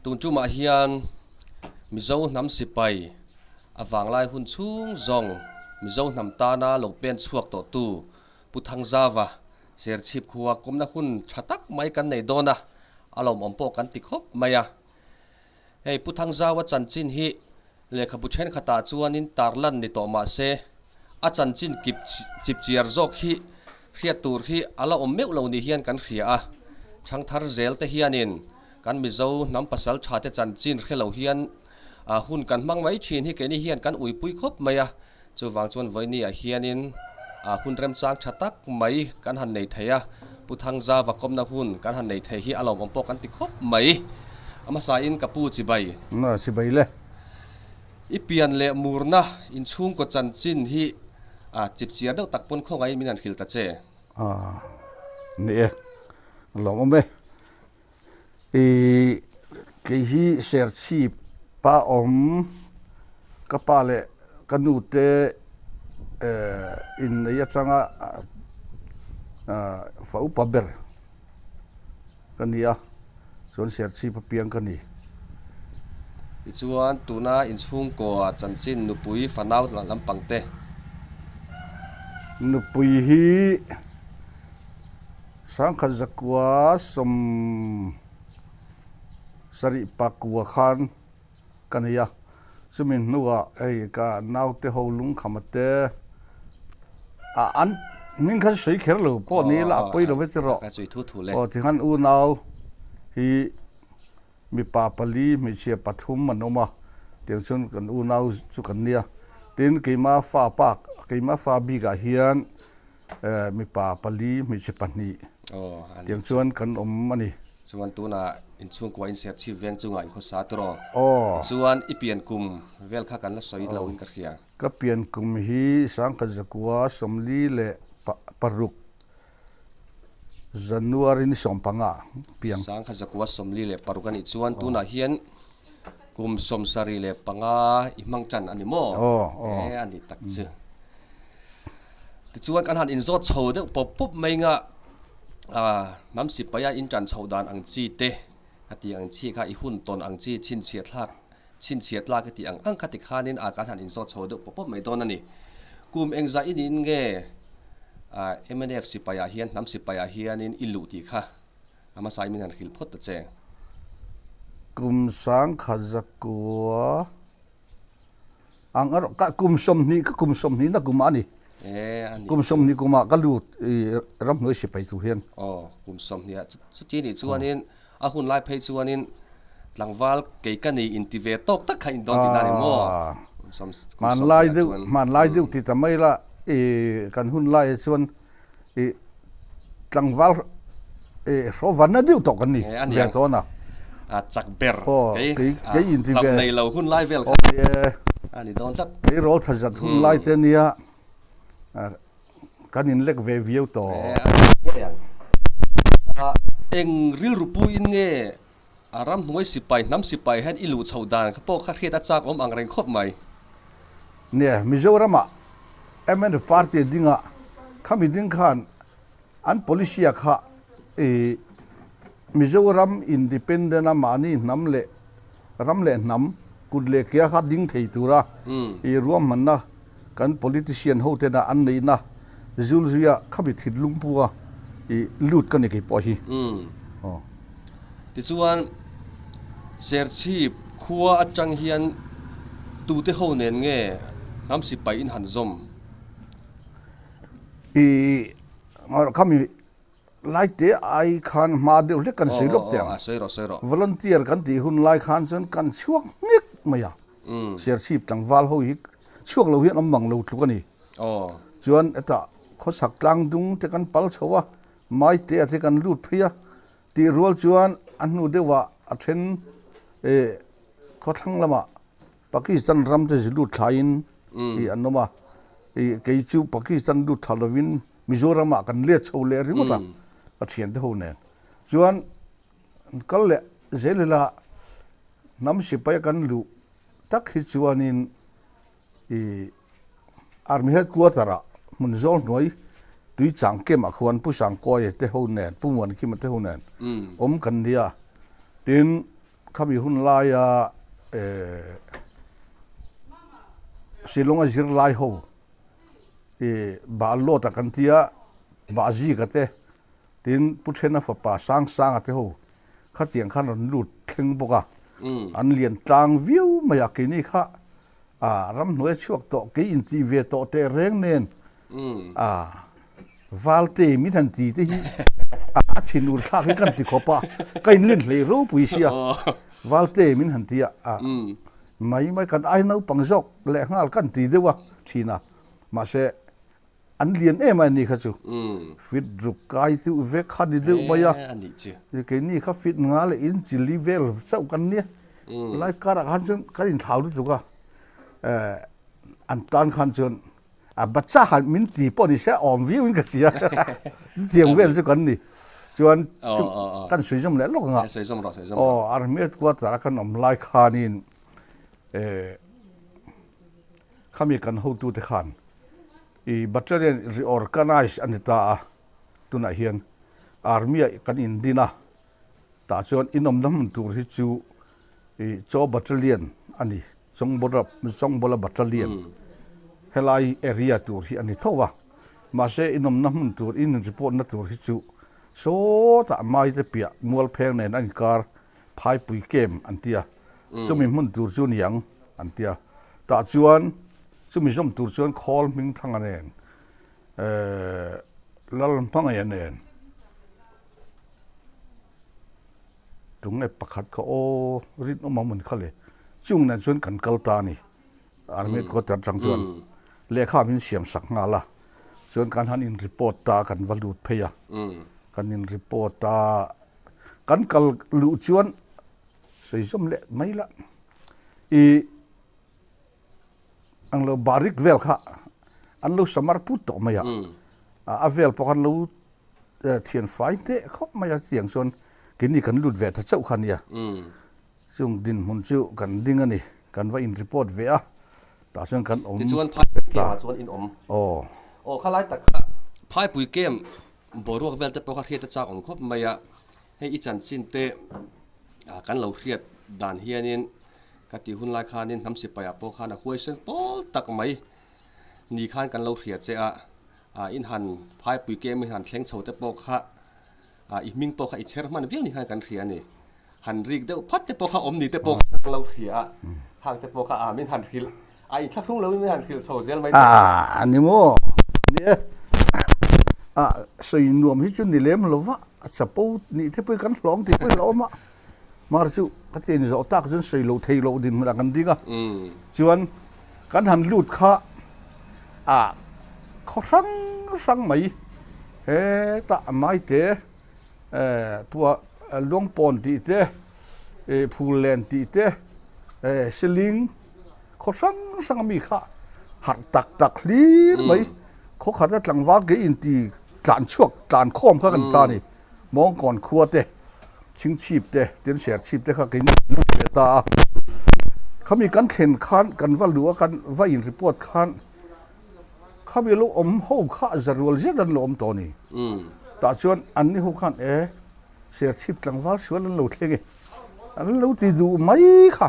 Tun tumah hian Mizo hnam sipai a vanglai hun chhung zawng Mizo hnam tana lo pen chhuak tawhtu Pu Thangzava Serchhip khua kawmna hun tha tak mai kan nei dawn a, a lawmawm pawh kan ti khawp mai a. Hei Pu Thangzaua chanchin hi lehkhabu thenkhatah chuanin tarlan ni tawh mah se, a chanchin kip chipchiar zawk hi hriat tur hi a la awm meuh lo ni hian kan hria a. Thangthar zel te hianin kan Mizo hnam pasal tha te chanchin hre lo hian hun kan hmang mai thin hi keini hian kan uipui khawp mai a. Chuvang chuan vawinia hianin hun remchang tha tak mai kan han nei thei a, Pu Thangzava kawmna hun kan han nei thei hi a lawmawm pawh kan ti khawp mai. A hmasain ka pu chibai. Na chibai le. I pian leh murna inchhungkaw chanchin hi chipchiar deuh tak pawn khawngaihin min han hrilh ta che. A ni e, a lawmawm e. I kei hi Serchhip pa awm ka pa leh ka nu te innei atanga fa upa ber ka ni a, chuan Serchhip apiang ka ni. Tichuan tuna inchhungkaw chanchin nupui fanau lampang te. Nupui hi. Sangkhat zakua sawm sarih pakua khan ka nei a, chumi hnuah hei ka naute ho lungkham te ah an hming khan sawi kher lo pawh ni ila a pawi lo vek erawh aw tikhan unau hi mipa pali hmeichhia pathum an awm a tiang chuan kan unau chu kan nia tin keima fa pak keima fa bikah hian. Mipa pali hmeichhe pahnih tiang chuan kan awm a ni. Chuan tunah inchhungkua in Serchhip veng chungah in khawsa tur aw. Tichuan i pian kum vel kha kan la sawi lo in ka hria. Ka pian kum hi Sangkhat Zakua 46 January ni 15 piang. Sangkhat Zakua 46 a nih chuan tunah hian kum 75 i hmang tan a ni maw? E a ni tak chu. Tichuan kan han inzawt chho deuh pawp pawp mai nga hnam sipaia in tan chhoh dan ang chi te a tih ang chi kha i hun tawn ang chi chhinchhiah thlak chhinchhiah tlak i tih ang ang kha tikhanin a kan han inzawt chho deuh pawp pawp mai dawn a ni. Kum engzah i niin nge mnf sipaiah hian hnam sipaiah hianin i luh tih kha a hmasa in min han hrilh phawt ta che. Kum sangkhat zakua. Ang erawh ka kum 20 ka kum 20 na kum a ni. Kum 20 kumah ka lut i ramhnuai sipai tur hian. Aw kum 20 ah chuti nih chuanin a hun lai phei chuanin tlangval kei ka nei inti ve tawk tak kha in dawn tihna a ni maw? Kum 20 Hmanlai deuh hmanlai deuh ti ta mai la i kan hun laiah chuan i tlangval i hrawvanna deuh tawh kan ni ve tawn a. A chak ber kei kei in ti ve nei lo hun lai vel kha a ni dawn tlat. Kei rawl tha zat hun lai te nia kan in lek ve viau tawh. Eng rilru pu in nge a ramhnuai sipai hnam sipai hian i luh chhoh dan kha pawh kha hriat a chak awm ang reng khawp mai. Nia, Mizoramah mnf party dinga khami ding khan an policy-a kha i Mizoram independent-a mahni hnam leh ram leh hnam kut leh kea kha ding thei tura i ruahmanna kan politician ho tena an neihna zulzuia khami thinlung pua i lut ka ni kei pawh hi. Aw. Tichuan, Serchhip khua atang hian tute ho nen nge hnam sipai in han zawm? I khami Lai te ai khan hma deuh hlek kan sawi lawk teh ang. Sawi rawh, sawi rawh. Volunteer kan tih hun lai khan chuan kan chhuak nghek mai a. Serchhip tlangval ho hi chhuak lo hian awm mang lo tluk a ni. Chuan hetah khawsak tlang dung te kan pal chho a, mai te a te kan lut phei a. Tih rual chuan a hnu deuhah a then khawthlang lamah Pakistan ram te lut thlaiin i an awm a, i kei chu Pakistan lut thla lovin Mizoram ah kan let chho leh ringawt a, ka thiante ho nen. Chuan kal leh zel ila hnam sipai a kan luh tak hi chuanin i Army headquarter ah hmun zawl hnuai tui chang kem ah khuan Pu Sangkawia te ho nen Pu Muankima te ho nen awm kan nia. Tin. Khami hun laia Shillong-a zirlai ho i bah lawt a kan tia, bah zika te, tin Pu Thena fapa Sangsanga te ho khatiang khan rawn lut thleng bawk a, an lian tlang viau mai a, keini kha a ramhnuai a chhuak tawh, kei intih ve tawh teh reng nen a Valte min han ti te hi a thinur thlak hi kan ti khawp a, ka inlen hlei ropui sia, Valte min han ti a, mai mai kan ai naupang zawk leh nghal kan ti deuh a thin a, mahse an lian em a ni kha chu, fit ruk kai deuh vek kha ni deuh mai a, keini kha fit nga leh in chili vel chauh kan nia, lai karah khan chuan kan inthlau lutuk a, an tan khan chuan A bacha han min ti pawh ni se awm viau in ka hria. Chutiang vel chu kan ni. Chuan chu kan sawi zawm leh lawk ang a. Sawi zawm rawh, sawi zawm rawh. Aw, army headquarter a kan awm lai khanin eh khami kan hotute khan i battalion reorganize a ni ta a, tunah hian army ah kan indin a, tah chuan inawmna hmun tur hi chu i chaw battalion a ni. Chawngbawla Battalion helai area tur hi a ni tho a, mahse inawmna hmun tur, in report na tur hi chu sawtah Maite piah Mualpheng nen a inkar Phaipui Camp an ti a, chumi hmun tur chu niang an ti a, tah chuan chumi zawm tur chuan Khawl Hmingthanga nen Lalhmangaia nen. Tunge pakhat kha aw rinawm a hmun kha le chung nen chuan kan kal ta a ni. Army headquarter atang chuan lehkha min siam sak nghal a, chuan kan han in report ta a kan va lut phei a, kan in report a, kan kal luh chuan sawi zawm leh mai la i ang lo barik vel kha an lo samar put tawh mai a, a vel pawh khan lo Thian fai hneh khawp mai a chutiang chuan keini kan lut ve ta chauh kha nia. Chung dinhmun chu kan ding a ni, kan va in report ve a, tah chuan kan awm Tichuan Phaipui camp ah chuan in awm. Aw. Aw kha lai tak kha Phaipui camp boruak vel te pawh kha hriat a chak awm khawp mai a, hei i chanchin te kan lo hriat dan hianin ka tih hun lai khanin hnam sipai ah pawh khan a huaisen pawl tak mai ni khan kan lo hria che a. Ah in han phaipui kem in han thleng chho te pawh kha ah i hming pawh kha i chher hman viau ni khan kan hria a ni. Han rik deuh phat te pawh kha awm ni te pawh kha kan lo hria a, hang te pawh kha ah min han hrilh a inthlahrung lo in min han hrilh chho zel mai te. Ah a ni maw? Ni e. Ah sawi nuam hi chu ni lem lo va, a chapo nih te pawh hi kan hlawng tih pawh hi la awm a. Mar chu ka ti ni zawh tak chuan sawi loh thei loh dinhmunah kan ding a, chuan kan han lut kha ah khaw hrang hrang mai hetah Maite eh pua Luangpawn tih te eh Phullen tih te eh Siling khaw hrang hrang ami kha harh tak tak hlir mai khaw khata tlangval ke inti tlan chhuak tlan khawm kha kan ta a ni. Mawngkawn khua te, Chhingchhip te, tin Serchhip te kha keini kan lut ve ta a. Khami kan thlen khan kan va luh a, kan va in report khan khami lo awm ho kha zarual zet an lo awm tawh a ni. Tah chuan anni ho khan e Serchhip tlangval sual an lo thleng e, an lo ti duh mai kha.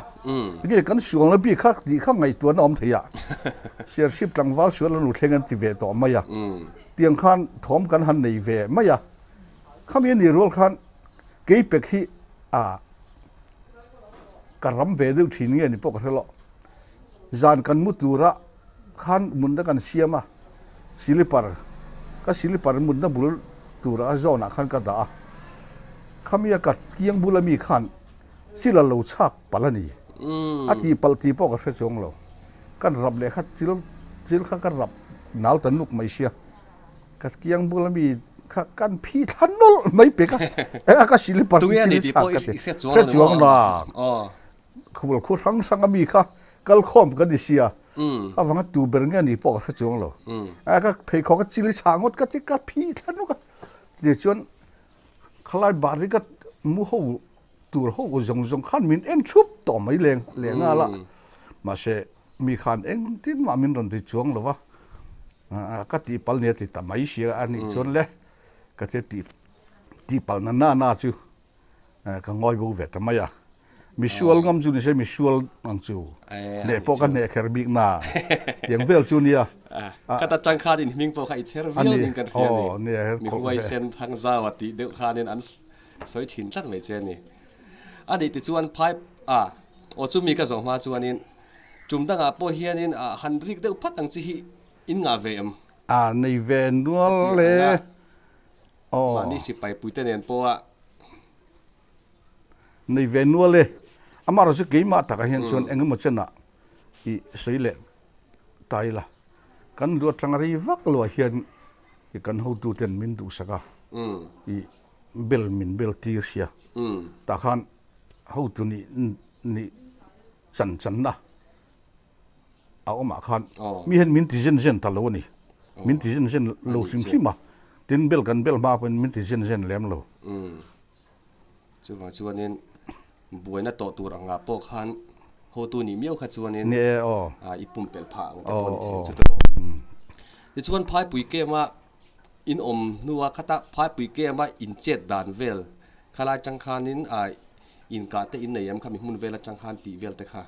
Nge kan sualna bik kha tih kha ngaihtuahna awm thei a, Serchhip tlangval sual an lo thleng an ti ve tawh mai a. Tiang khan thawm kan han nei ve mai a. Khami a nih rual khan keipek hi a ka ram ve deuh thin nge ni pawh ka hre lo. Zan kan mu tura khan mutna kan siam a, silipar ka silipar mutna bul tura a zawnah khan ka dah a. Khami a ka kiang bula mi khan chil a lo chhak palh a ni. A tih palh tih pawh ka hre chuang lo. Kan rap leh kha chil chil kha ka rap nal ta nuk mai sia. Ka kiang bula mi kha kan phi thla nawlh mai pek a, eng a ka silipar Tunge a ni tih pawh ka ti. i hre chuang Hre lo ni chuang maw? la. Aw. Khubul khu hrang hrang a mi kha kal khawm ka ni sia. A vanga tu ber nge ni pawh ka hre chuang lo. A ka pheikhawk a chili chhah ngawt ka ti ka phi thla nawk a. Tichuan khalai bari ka mu ho tur ho zawng zawng khan min en thup tawh mai leng leh nghal a. Mahse mi khan engtin mah min rawn ti chuang lo va. Ka tihpalh nia ti ta mai sia a nih chuan le ka thil tih tihpalh na na na chu ka ngawi bo ve ta mai a. Misual ngam chu nise misual ang chu. Hneh pawh ka hneh kher bik na. Tiang vel chu nia. Khat atang khan in hming pawh kha i chher viau ding kan hria a ni. Mi huaisen Thangzau a tih deuh khanin an sawi thin tlat mai che a ni. A nih tichuan phai a aw chumi ka zawh hma chuanin tum dangah pawh hianin han rik deuh phat ang chi hi in ngah ve em? A nei ve nual e. Mahni sipai puite nen pawha. Nei ve nual e. Amaherawhchu chu keimah takah hian chuan eng emaw chenah i sawi leh ta ila. Kan lu atanga rei vak loah hian i kan hotuten min duhsak a, i bel min bel tir sia. Tah khan hotu nih nih chan channa a awmah khan mi hian min ti zen zen ta lo a ni. Min ti zen zen lo hrim hrim a. Tin bel kan bel hma pawhin min ti zen zen lem lo. Chuvang chuanin buaina tawh tur angah pawh khan hotu nih miau kha chuanin i pumpelh phah ang te pawh ni thei chu tawh. Tichuan Phaipui camp-a in awm hnua khata Phaipui camp-a in chet dan vel khalai atang khanin inkah te in nei em kha mi hmun vel atang khan tih vel te kha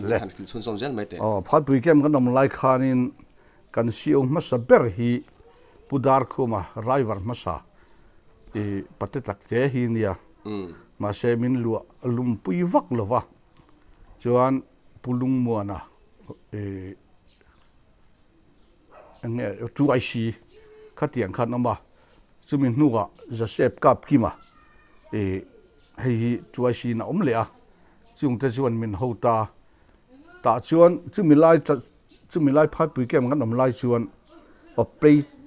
min han hrilh chhunzawm zel mai teh. Phaipui camp kan awm lai khanin Kan CEO hmasa ber hi Pu Darkhuma driver hmasa i pate takte hi nia. Mahse min luah lumpui vak lo va, chuan Pu Lungmuana i eng nge 2IC khatiang khan awm a, chumi hnuah Joseph Kapkima i hei hi 2IC in a awm leh a, chungte chuan min ho ta. Tah chuan chumi lai Chumi lai phaipui camp kan awm lai chuan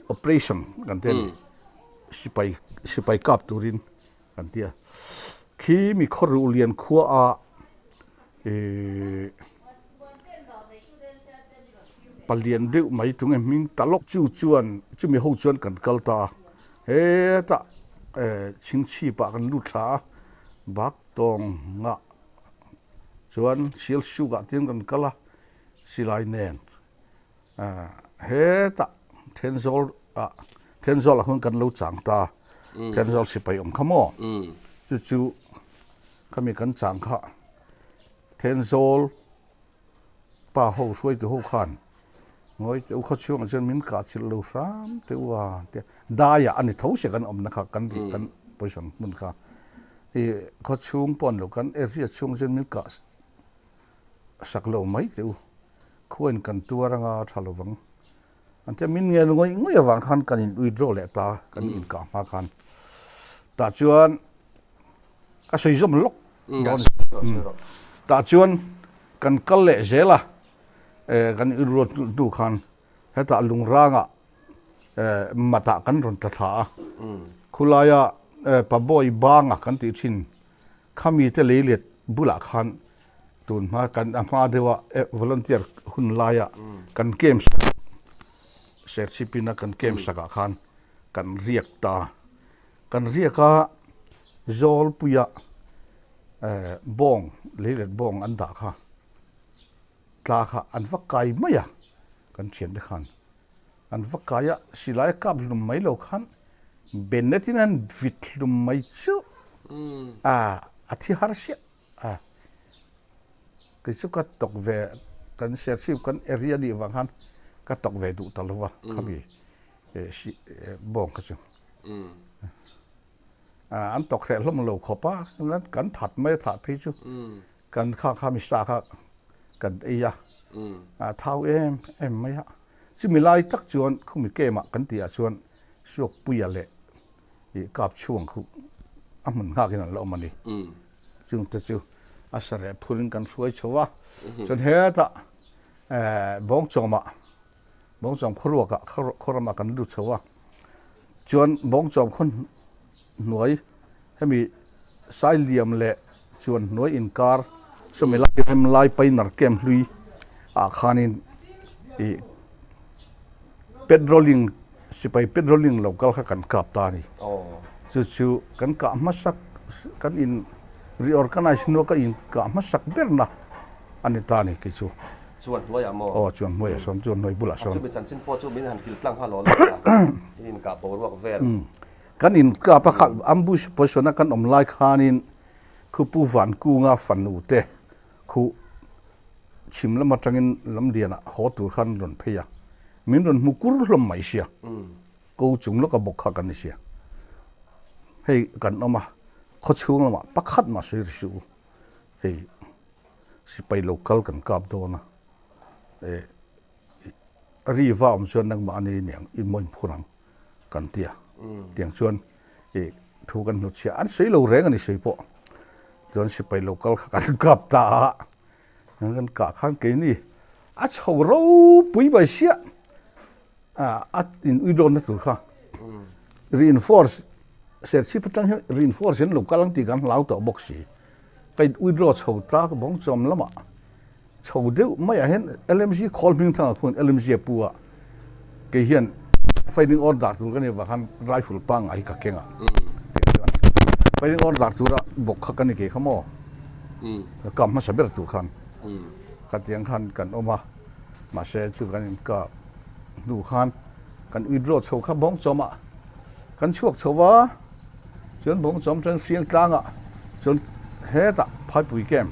operation kan ti a ni. Sipai sipai kap turin kan ti a. Khi mi khawruh lian khua a ihh palian deuh mai tunge hming ta lawk chu chuan chumi ho chuan kan kal ta a. Hetah eh chhingchhip ah kan lut thla a bak tawng ngah chuan sialsuk ah tin kan kal a. Silai nen hetah Thenzawl ah Thenzawl ah khan kan lo chang ta Thenzawl sipai awm kha maw chu chu khami kan chang kha Thenzawl pa ho hruaitu ho khan ngawi teh u khaw chhungah chuan min kah chilh lo hram teh u a tia daiah a ni tho sia kan awmna kha kan kan position hmun kha ih khaw chhung pawh a ni lo kan area chhungah chuan min kah sak lo mai teh u, khuain kan tuar anga tha lo vang. An tia min ngen ngawih ngawih avang khan kan in withdraw leh ta, kan inkah hma khan. Tah chuan ka sawi zawm lawk dawn. Tah chuan kan kal leh zel a, kan inruat hnu khan hetah lungrangah matah kan rawn tla thla a, khulaia Pabawi banga kan tih thin Khami te leilet bulah khan tun hma kan a hma deuha volunteer hun laia kan camp sak Serchhipina kan camp sakah khan kan riak ta. Kan riak a Zawlpuia bawng leilet bawng an dah kha tla kha an va kai mai a kan thiante khan. An va kai a, silai a kap hlum mai lo khan Bennett in an vit hlum mai chu a a thi har siah a. Kei chu ka tawk ve kan Serchhip kan area nih vang khan ka tawk ve duh ta lo va khami bawng kha chu. An tawk hreh hlawm lo khawp a, kan that mai a thah phei chu. Kan kha kha misa kha kan ei a, a thau em em mai a. Chumi lai tak chuan khumi camp ah kan tih ah chuan Suakpuia leh ih kap chhuang khu a hmun nghak in an la awm a ni. Chungte chu a sareh phur in kan hruai chho a, chuan hetah Bawngchawm ah Bawngchawm khawruak ah khawram ah kan lut chho a, chuan Bawngchawm khaw hnuai hemi Sailiam leh chuan hnuai inkar sawmi lai rem lai Painar camp hlui ah khanin ih patrolling sipai patrolling lo kal kha kan kap ta a ni. Chu chu kan kah hmasak kan in reorganize hnua ka in kah hmasak berna a ni ta a ni kei chu. Chuan hnuaiah maw? Aw chuan hnuaiah sawn chuan hnuai bulah sawn. Chumi chanchin pawh chu min han hrilh tlang nghal aw lo a in inkah boruak vel. Kan inkap a kha ambush position a kan awm lai khanin Khu Pu Vankunga fanu te khu chhim lam atangin Lamlianah haw tur khan an rawn phei a, min rawn hmu kur hlawm mai sia, ko chung lawka bawk kha kan ni sia. Hei kan awm a, khaw chhung lamah pakhat mah sawi ri suh u, hei sipai lo kal kan kap dawn a, eh ri va awm chuan nangmah a ni aniang i mawin phur ang kan ti a, tiang chuan ih thu kan hnutchhiah an sawi lo reng a ni sawi pawh chuan sipai lo kal kha kan kap ta a, kan kah khan keini a chho ropui mai siah a in ui dawnna tur kha reinforce serchhip atang hian reinforce in lo kal ang tih kan hlau tawh bawk si ka in ui draw chho ta ka bawng chawm lamah chho deuh maiah hian LMG khawl hming thangah khuan LMG a pu a kei hian fighting order tur ka nih avang khan rifle pangngai hi ka keng a fighting order tura bawk kha ka ni kei kha maw ka kap hmasa ber tur khan khatiang khan kan awm a mahse chu kan inkap hnu khan kan withdraw chho kha bawng chawmah kan chhuak chho va chuan bawng chawm chuan hriang tlangah chuan hetah phaipui camp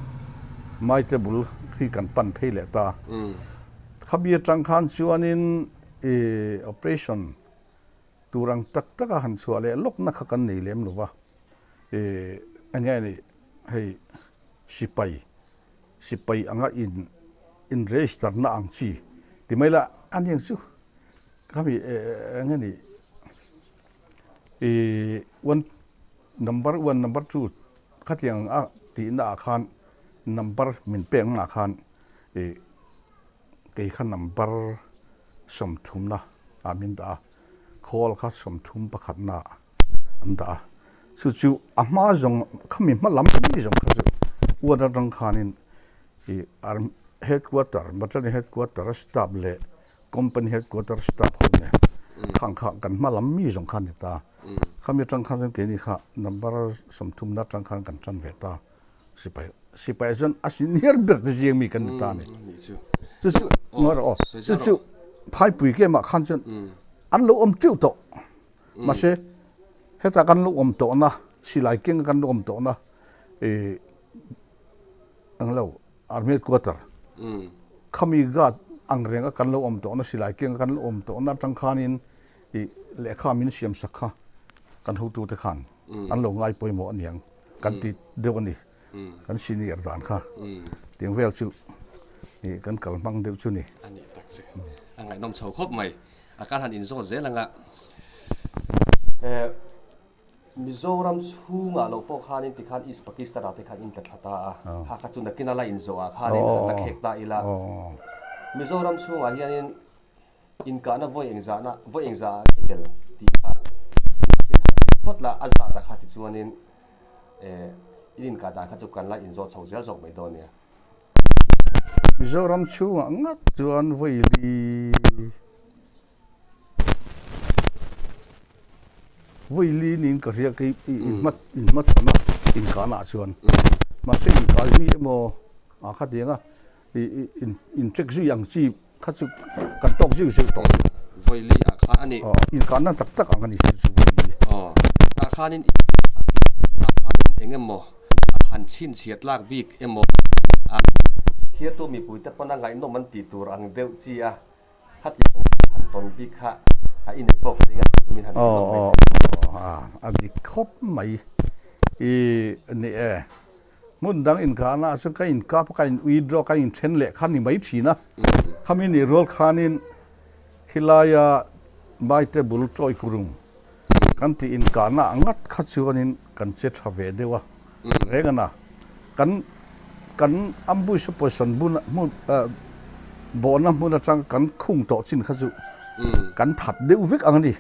maite bul hi kan pan phei leh ta khami atang khan chuanin ih operation tur ang tak tak a han chhuah leh lawkna kha kan nei lem lo va ih eng nge ni hei sipai sipai anga in in register na ang chi ti mai la a niang chu khami eng nge ni ih one number one number two khatiang a tihna ah khan number min pek na ah khan ih kei kha number sawmthumna ah min dah a khawl kha sawmthum pakhatna ah. an dah a, chu chu a hma zawng khami hma lam mi zawng kha chu uar atang khanin ih army headquarter battalion headquarter staff leh company headquarter staff ho nen khang kha kan hma lam mi zawng kha a ni ta, khami atang khan chuan keini kha number sawmthumna atang khan kan tan ve ta sipai sipai chuan a senior ber te zing mi kan ni ta a ni chu chu chu chu phaipui kemah khan chuan an lo awm teuh tawh. Mahse, heta kan lo awm tawhna, silai kenga kan lo awm tawhna ih ang lo Army headquarter khami guard ang renga kan lo awm tawhna silai kenga kan lo awm tawhna atang khanin ih lehkha min siam sak kha kan hotute khan an lo ngai pawimawh aniang kan ti deuh a ni. Kan senior dan kha tiang vel chu ih kan kal hmang deuh chu ni. A nih tak chu a ngaihnawm chho khawp mai. A kal han inzawt zel anga Mizoram chhungah lo pawh khanin tikhan East Pakistan ah te khan in tla thla ta a, kha kha chu nakin a la inzawh ah khanin han la khek ta ila. Mizoram chhungah hianin inkahna vawi engzahna vawi engzah ah nge tel tih kha min han hrilh phawt la, a zat ah kha tichuanin in inkah dan kha chu kan la inzawh chho zel zawk mai dawn nia. Mizoram chhungah ngat chuan vawi vawi li niin ka hria kei inhmachhawn a inkahnaah chuan mahse inkah zui emaw a khatiang a in check zui ang chi kha chu kan tawk zui zui tawh chu. Vawi li ah khan a ni. Inkahna tak tak ang a ni chu chu vawi li. Aw tah khanin tah khanin eng emaw han chhinchhiat lak bik emaw a. Thirtu mipuite pawn a ngaihnawm an tih tur ang deuh chi a, khati ang han tawn bik kha a inei pawh ka ring a chu chu min han hrilh lawk mai thei. Aw a dik khawp mai i ni e. Hmun dang inkhahna ah chuan ka inkap a, ka in withdraw, ka inthen leh kha ni mai thin a. Khami nih rual khanin khilaia Maite bul tawi kurung kan tih inkahna ah ngat kha chuanin kan che tha ve deuh a. Reng a na. Kan kan ambush a pawisa hmun hmun bawhna hmun atang kan khung tawh chin kha chu kan that deuh vek ang a ni.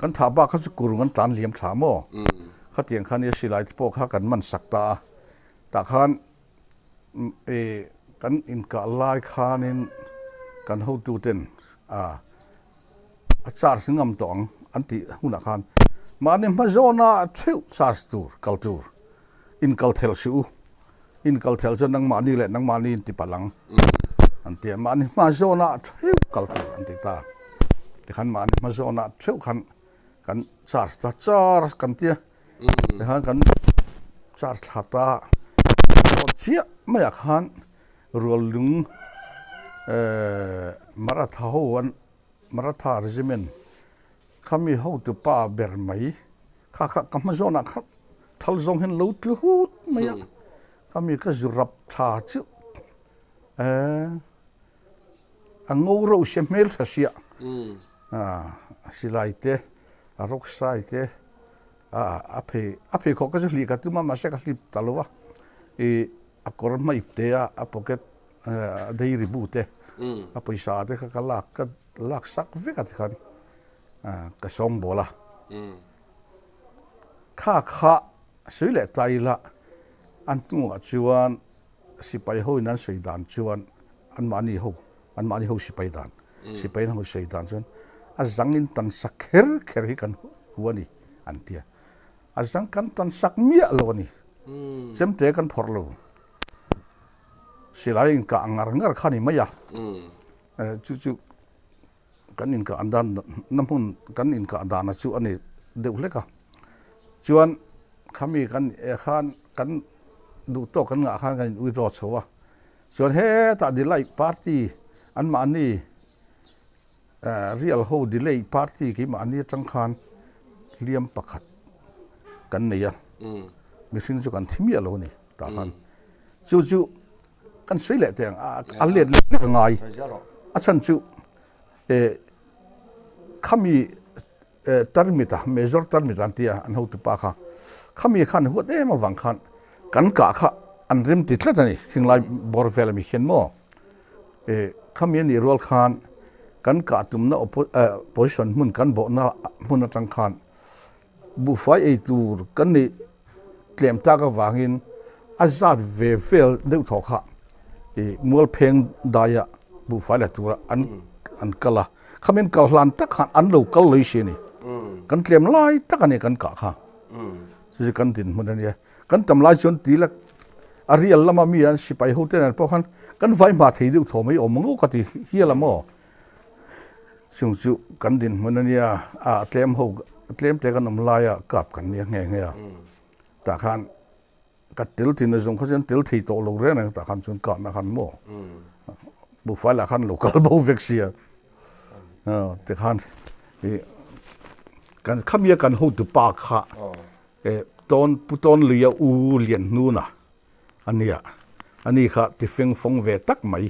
Kan thah bak kha chu kurung an tlan liam tha maw? Khatiang khan i silai te pawh kha kan man sak ta a, tah khan ih kan inkah lai khanin kan hotu ten a a charge ngam tawh ang an tih hunah khan mahni hma zawna theuh charge tur kal tur inkal thelh suh u, inkal thelh chuan nangmahni leh nangmahni in ti palh ang an ti a, mahni hma zawna theuh kal tur an ti ta, tikhan mahni hma zawna theuh khan kan charge ta charge kan tia tikhan kan. char thla ta zawt chiah maiah khan rual lung Maratha ho an Maratha regiment khami hotu pa ber mai kha kha ka hma zawnah kha thal zawng hian lo tlu hut mai a khami ka zu rap thla chu a ngo reuh sia hmel tha sia a silai te a rawk sai te a phei a pheikhawk ka chu hlih ka tum a mahse ka hlip ta lo a ih a kawr hma ip te a a pocket a dairy bu te a pawisa te kha ka lak ka lak sak vek a tikhan ka sawng bawl a kha kha sawi leh ta ila a hnuah chuan sipai ho in an sawi dan chuan anmahni ho anmahni ho sipai dan sipai ho sawi dan chuan a zang in tan sak kher kher hi kan hu a ni an ti a a zang kan tan sak miah lo a ni chemte kan phawrh lo silai inkah ngar ngar kha a ni mai a chu chu kan inkah dan na hmun kan inkah dana chu a ni deuh hlek a chuan khami kan eh khan kan duh tawk kan ngah khan kan in withdraw chho a chuan hetah delay party anmahni eh real ho delay party keimahni atang khan hliam pakhat kan nei a mihring chu kan thi miah lo a ni tah khan chu chu. Kan sawi leh teh ang a let leh vek a ngai. A chhan chu eh khami eh tarmit a major tarmit an tia an hotu pa kha khami khan huat em avang khan kan kah kha an rem ti tlat a ni thinglai bawr vel ami khian maw eh khami a nih rual khan kan kah tumna eh position hmun kan bawhna hmun atang khan Buhfai ei tur kan nih tlem tak avangin a zat ve vel deuh thawh kha ih mualpheng daia buhfai la tura an an kal a, khami an kal hlan tak khan an lo kal lei si a ni. Kan tlem lai tak a ni kan kah kha. Chu chu kan dinhmun a nia. Kan tam lai chuan tila a rial lama mi an sipai ho te nen pawh khan kan vai hma thei deuh thaw mai awm ang aw ka ti hial a maw. Chung chu kan dinhmun a nia, a tlem ho tlem te kan awm laia kap kan nia nghe nghe a, tah khan ka tel thin a zawng kha chuan tel thei tawh lo reng reng tah khan chuan kapna khan maw buhfai lah khan lo kal bo vek sia tikhan ih kan khamia kan hotu pa kha tawn pu tawn luia u lian hnuna a nia ani kha ti feng fawng ve tak mai.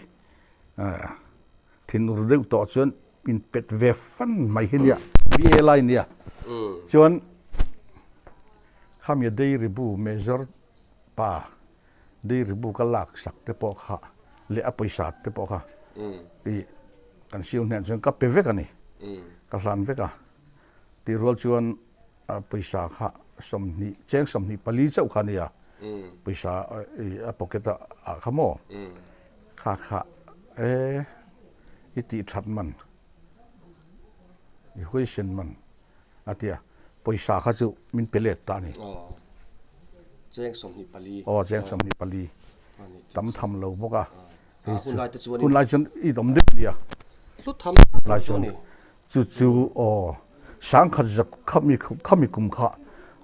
Thinur deuh tawh chuan in pet ve fan mai hi nia BA lai nia chuan khami dairy bu major pa dairy bu ka lak sak te pawh kha leh a pawisa te pawh kha ih kan siu hnen chuan ka pe vek a ni ka hlan vek a tih rual chuan a pawisa kha 20 cheng 24 chauh kha a nia pawisa a pocket ah ah kha maw kha kha e i tih that man i huaisen man a tia pawisa kha chu min pe let ta a ni cheng 24 aw cheng 24 tam tham lo bawk a hun lai chuan i dawm deuh a nia lai chuan Chu chu aw, sangkhat za khami khami kum kha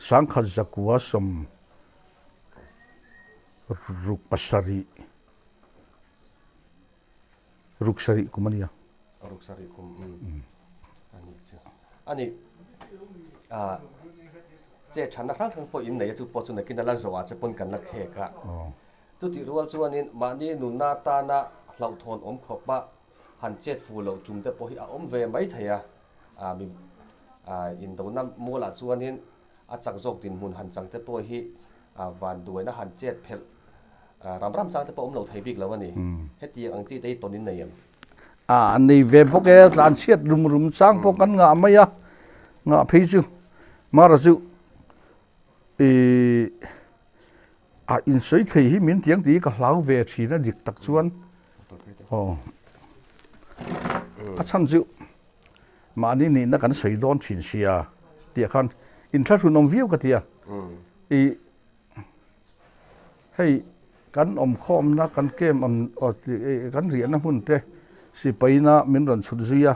sangkhat zakua sawm ruk pasarih ruk sarih kum a nia. Ruk sarih kum a ni chu. A ni ah che thanna hrang hrang pawh in nei a chu pawh chu nakin a la zawh ah che pawn kan la khek a. Chutih rual chuanin mahni nunna atana hlauhthawn awm khawp a han chet fu loh tum te pawh hi a awm ve mai thei a, ah mi ah indona mualah chuanin a chak zawk dinhmun han chang te pawh hi ah van duaina han chet phelh ah ram ram chang te pawh a awm lo thei bik lo a ni. Hetiang ang chi te hi tawn in nei em? Ah nei ve bawk e, tlan chhiat rum rum chang pawh kan ngah mai a, ngah phei chu mara chu ih A insawi thei hi min tiang tih hi ka hlau ve thin a dik tak chuan aw a chhan chu mahni nihna kan sawi dawn thin sia tih khan inthlahrun awm viau ka ti a i hei kan awm khawmna kan camp awm kan riahna hmun te sipaina min rawn chhut zui a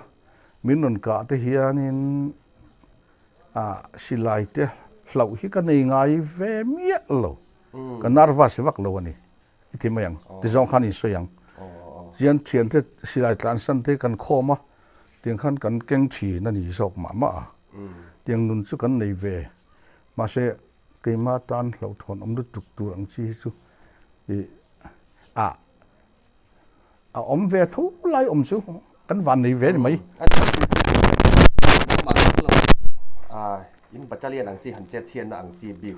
min rawn kah te hianin Ah silai te hlauh hi ka nei ngai ve miah lo. Ka nervous vak lo a ni. I ti mai ang. Tizawng khan in sawi ang. Tichuan thiante silai tlansan te kan khawm a, tiang khan kan keng thin a ni zawk mah mah a. Tiang nun chu kan nei ve. Mahse keimah tan hlauhthawn awm lutuk tur ang chi hi chu ih a a awm ve tho lai awm chu kan van nei ve a ni mai. In battalion ang chi han chet chhiatna ang chi bik.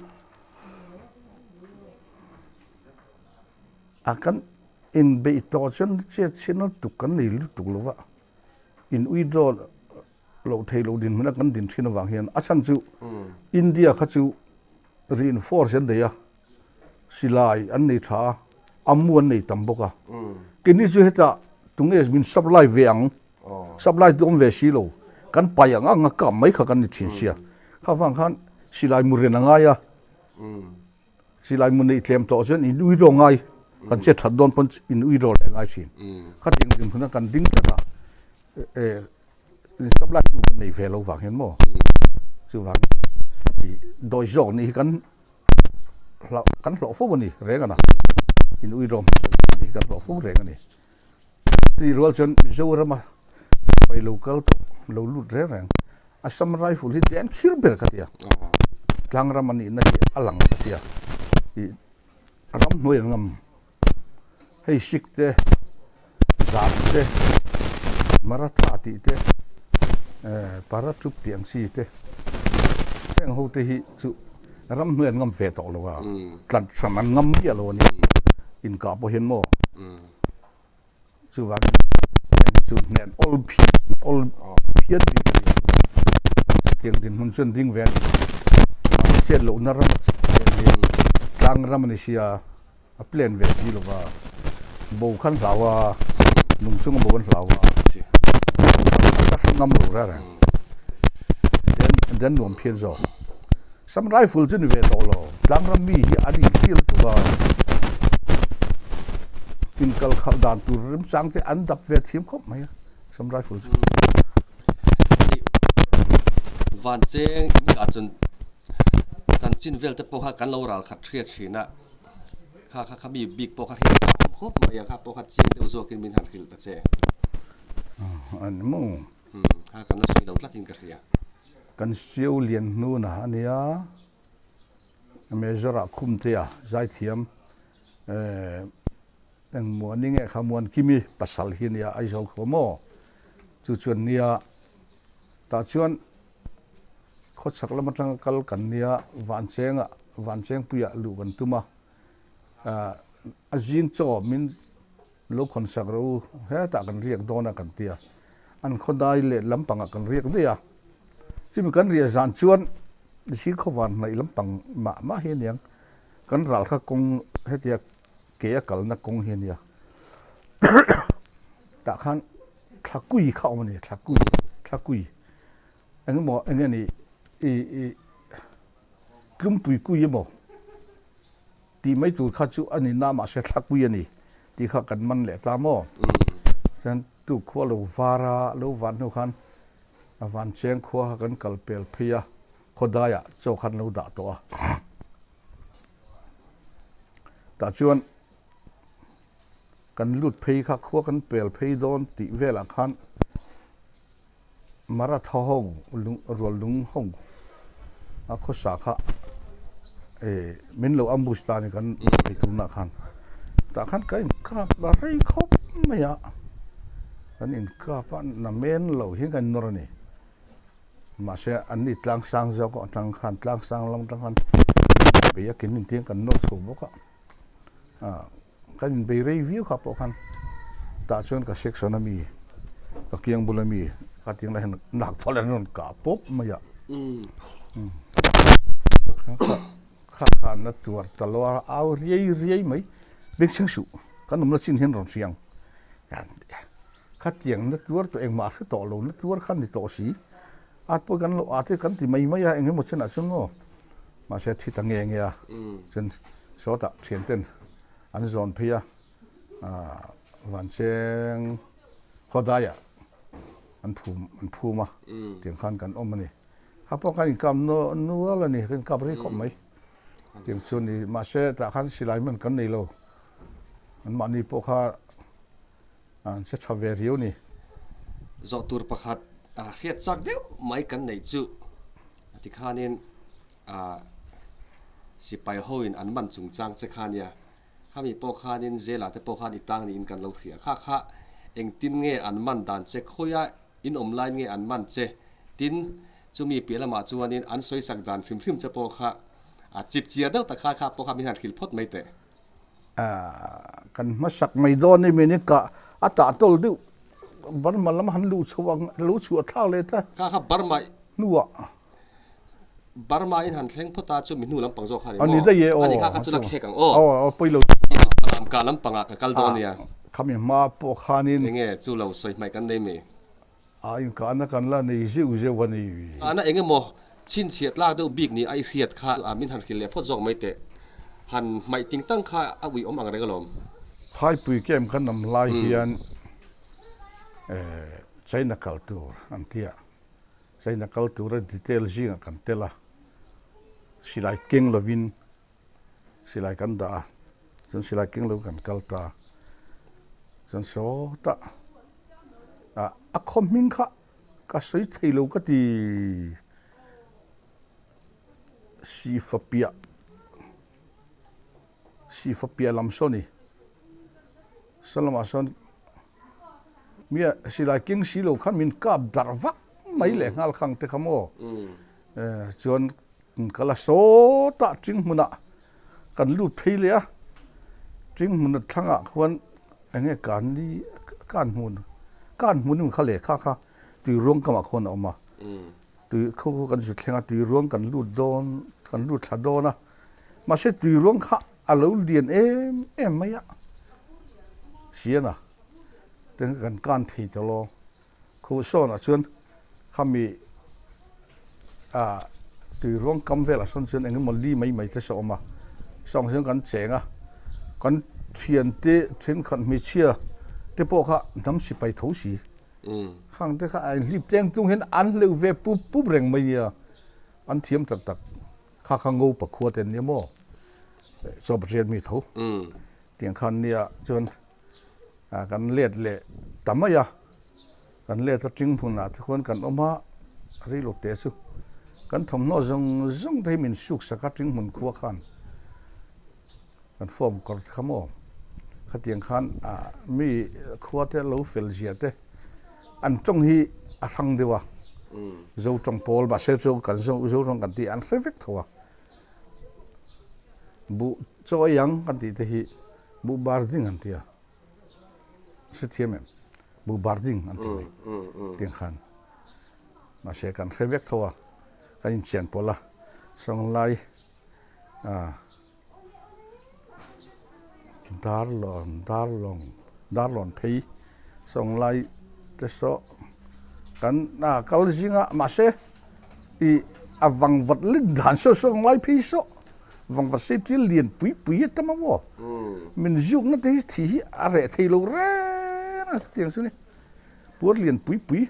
A kan inbeih tawh chuan chet chhiatna lutuk kan nei lutuk lo va, in withdraw loh theih loh dinhmun a kan din thin avang hian a chhan chu India kha chu reinforce an nei a, silai an nei tha a, a mu an nei tam bawk a. Keini chu hetah tunge min supply ve ang, supply tu awm ve si lo, kan pai ang ang a kap mai kha kan ni thin sia. Kha vang khan silai mu ren a ngai a. Silai mu neih tlem tawh chuan in ui rawh ngai, kan che that dawn pawn in ui rawh leh ngai thin. Khatiang dinhmun a kan ding tlat a, in supply tu kan nei ve lo vang hian maw? Chuvangin i dawi zawk nih hi kan hlauh kan hlawh fo a ni reng a na. In ui rawh hmasa zawk nih hi kan hlawh fo reng a ni. Tih rual chuan Mizorama sipai lo kal tawh lo lut reng reng Assam Rifle hi den khir ber ka tia. Tlangram a nihna hi a lang ka tia. Ih ramhnuai an ngam hei Sikh te Zat te Maratha tih te eh Paratroop tih ang chi te heng ho te hi chu ramhnuai an ngam ve tawh lo a tlan hran an ngam miah lo a ni inkah pawh hian maw. Chuvangin heng chu hnen awl phian awl phian bik a ni. Chutiang dinhmun chuan ding ve a ni. Mahni chhiat lohna ram a chak ve a ni. Tlang ram a ni sia, a plan ve si lova. Bo khan hlau a, nung chunga bo an hlau a. Ka hre ngam lo reng reng. Then then nuam phian zawk. Sam rifle chu ni ve tawh lo, tlangram mi hi an inthlir tuk a, inkal khalh dan tur remchang te an dap ve thiam khawp mai a, Sam rifle chu. Van cheng in kah chuan chanchin vel te pawh kha kan lo ral khat hriat thin a, kha kha kha mi bik pawh kha hriat chak awm khawp mai a, kha pawh kha chiang deuh zawkin min han hrilh ta che. Ani maw? Kha kan la sawi lo tlatin ka hria. Kan siau lian hnuna a nia, Major ah Khumtea zaithiam engmaw ni nge kha Muankimi pasal hi a nia Aizawl khua maw chu chuan nia tah chuan khawchhak lam atanga kal kan nia Vanchengah Vanchengpuiah luh kan tum a a zing chaw min Lo khawn sak rawh u, hetah kan riak dawn a kan ti a, an khawdai leh lampangah kan riak daih a. Chumi kan riah zan chuan zing khawvar hnaih lampang mah mah hi a niang, kan ral kha kawng hetia ke a kalna kawng hi a nia. Tah khan thlakui kha a awm a ni, thlakui, thlakui eng emaw eng nge ni i i tlumpui kui emaw. Tih mai tur kha chu a ni na mahse thlakpui a ni tih kha kan man leh ta maw? Chuan tuk khua lo var a, lo van hnu khan a van cheng khua kha kan kal pel phei a, khawdaiah chaw khan lo dah tawh a. Tah chuan kan lut phei kha khua kan pel phei dawn tih velah khan Maratha ho lung rual lung ho a khawsa kha eh min lo ambush ta a ni kan ei tunah khan tah khan ka inkap a rei khawp mai a kan inkap a na men lo hian kan innawr a ni mahse an ni tlang sang zawk atang khan tlang sang lam atang khan bei a kin intiang kan nawr chho bawk a ah. Kan inbei rei viau kha pawh khan tah chuan ka section a mi ka kiang bula mi ka tiang lai hian nak phal an rawn kah pawp mai a kha kha an la tuar ta lo a au riai riai mai beng chheng suh kan awmna chin hian rawn hriang kha tiang na tuar tawh engmah a hre tawh lo na tuar kha a ni tawh si at pawh kan lo at te kan ti mai mai a eng emaw chenah chuan maw mahse a thi ta nge nge a chuan sawtah thian ten an zawn phei a ah Vancheng khawdaiah an phum an phum a tiang khan kan awm a ni kha pawh kan inkap nual a ni kan inkap rei khawp mai. Tiang chu a ni. Mahse tah khan silai hman kan nei lo. Anmahni pawh kha an che tha ve riau a ni. Zawh tur pakhat hriat chak deuh mai kan neih chu tikhanin sipai hoin an man chungchang che kha nia. Khami pawh khanin Zela te pawh khan i tang niin kan lo hria. Kha kha engtin nge an man dan che, khawia in awm laiin nge an man che? Tin, chumi piah lamah chuanin an sawi sak dan hrim hrim che pawh kha a chip chiar deuh tak kha kha pawh kha min han hrilh phawt mai teh. Kan hmasak mai dawn i min i kah a tah tawl deuh Burma lam han luh chhoh ang lo chhuah thlak leh ta. Kha kha Burma hnuah. Burma in han thleng phawt a chu mi hnu lampang zawk kha a ni maw? A ni daih e aw. A ni kha kha chu la khek ang aw. Aw aw pawi lo. Falam kah lampangah ka kal dawn nia. Khami hma pawh khanin. Enge chu lo sawi hmaih kan nei mi? A inkahna kan la nei zeuh zeuh a ni. Ana eng emaw chhinchhiah tlak deuh bik ni a i hriat kha a min han hrilh leh phawt zawk mai teh. Han hmaih ting tang kha a ui awm ang reng alawm. Thaipui camp kan awm lai hian China kal tur an ti a. China kal tura detail zingah kan tel a, silai keng lovin silai kan dah a, chuan silai keng lo kan kal ta a, chuan sawtah ah a khaw hming kha ka sawi thei lo ka ti Sifa piah Sifa piah lam saw ni saw lamah sawn. Mia silai keng si lo khan min kap darh vak mai leh nghal khang te kha maw. Chuan ka la sawtah ting hmunah kan lut phei leh a, ting hmun thlangah khuan eng nge kan ni kan hmun kan hmun in kha lehkha kha tui ruang kamah khuan a awm a, tui khaw khaw kan zu thleng a tui ruang kan lut dawn kan lut thla dawn a, mahse tui ruang kha a lo lian em em mai a siana ten kan kan thei ta lo khuh sawnah chuan khami ah tui ruang kam velah sawn chuan eng emaw li mai mai te saw awm a sawng chuan kan cheng a kan thian te thenkhat hmeichhia te pawh kha hnam sipai tho si khang te kha a inhlip tleng tlung hian an hleuh ve pup pup reng mai nia an thiam tak tak. Kha kha ngo pakhua te an nia maw? Chaw Pathian mi tho. Tiang khan nia chuan kan let leh ta mai a, kan let a ting hmunah te khuan kan awm a, rei lo teh chu kan thawmhnaw zawng zawng te hi min suk sak a ting hmun khua khan kan form kawr te kha maw? Khatiang khan mi khua te lo fel zia te an tawng hi a hrang deuh a, Zo tawng pawl mahse chu kan Zo Zo tawng kan tih an hre vek tho a, buh chaw ei ang kan tih te hi buh bar ding an ti a, hrethiam em? Buh bar ding an ti mai tiang khan mahse kan hre vek tho a, kan inchian pawlh a, sawnglai ah. Darlawn Darlawng Darlawn phei sawnglai te saw kan a kal zinga mahse ih a vangvat len dan saw sawnglai phei saw vangvat sei ṭil lian pui pui a tam a maw min ziukna te hi thi hi a reh thei lo reng a chutiang chu ni puar lian pui pui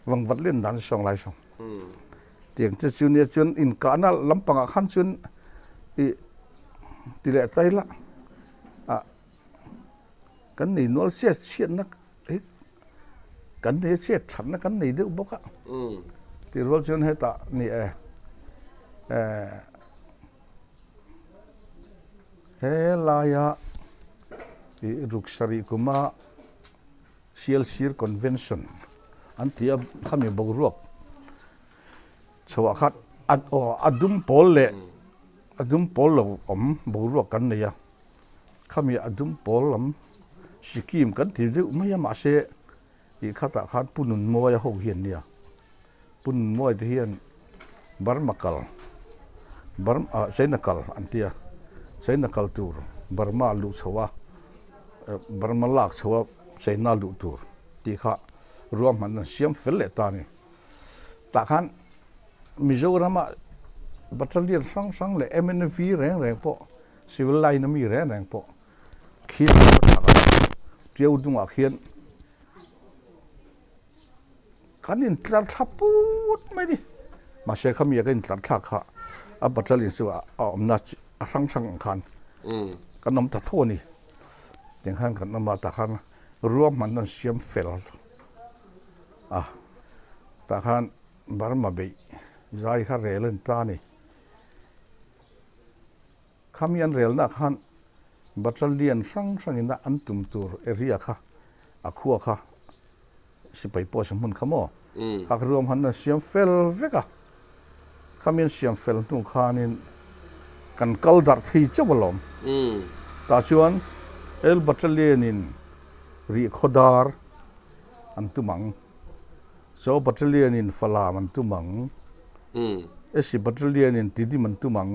vangvat len dan sawnglai saw. Tiang te chu nia chuan inkahna lampangah khan chuan ih ti leh tlai la ah kan nei nual chiat chhiatna hi kan nei a chhiat thatna kan nei deuh bawk a tih rual chuan hetah ni e eh helaia ih ruksarih kuma Sialsir Convention an ti a, khami boruak chhoah khan aw a dum pawl leh a dum pawl lo awm boruak kan nei a, khami a dum pawl lam Sikkim kan ti deuh mai a mahse tih khatah khan Pu Nunmawia ho hi an nia, Pu Nunmawia te hian Burma kal Burma ah China kal an ti a, China kal tur Burma luh chho a. Burma lak chho a China luh tur tih kha ruahman an siam fel leh ta a ni. Tah khan Mizoram ah battalion hrang hrang leh MNV reng reng pawh civil line a mi reng reng pawh khian Tiau dungah khian Kan intlar thla put mai ni. Mahse khami a ka intlar thlak kha. A battalion chu a awmna a hrang hrang ang khan kan awm ta tho a ni. Tiang khan kan awm a, tah khan ruahmanna an siam fel a, tah khan Burma beih zai kha rel a ni ta a ni. Khami an relna khan battalion hrang hrangin a an tum tur area kha a khua kha sipai post hmun kha maw kha ruahmanna an siam fel vek a. Khami an siam fel hnu khanin kan kal darh thei chauh alawm. Tah chuan L battalion in rihkhaw dar an tum ang. Chaw Battalion in Falam an tum ang. Esi Battalion in Tidim an tum ang.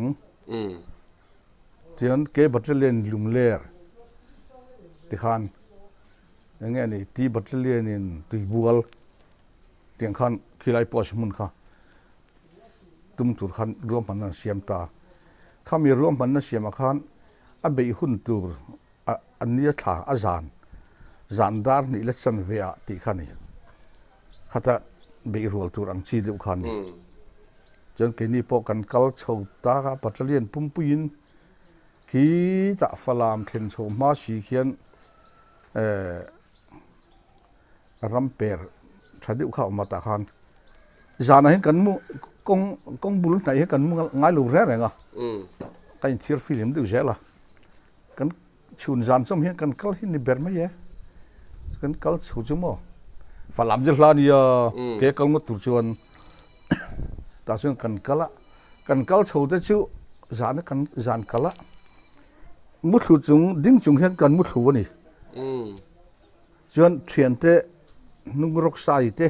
Chuan K Battalion in Lumler tikhan eng nge ni T Battalion in Tuibual tiang khan khilai post hmun kha tum tur khan ruahmanna an siam ta. Khami ruahmanna siamah khan a beih hun tur A nia thla a zan, zan dar hnih la chan ve ah tih kha a ni. Khata beih rual tur ang chi deuh kha a ni. Chuan keini pawh kan kal chho tak a, battalion pumpuiin khitah Falam thlen chho hma si khian ram per tha deuh kha a awm a tah khan zanah hian kan mu kawng kawng bul hnaih hi kan mu ngai lo reng reng a ka inthiar fihlim deuh zel a kan chhun zan chawm hian kan kal hi ni ber mai e kan kal chho chu maw falam chu hla nia ke kal ngawt tur chuan tah chuan kan kal a kan kal chho te chu zan kan zan kal a muthlu chung ding chung hian kan muthlu a ni. Chuan thiante hnung rawk sai te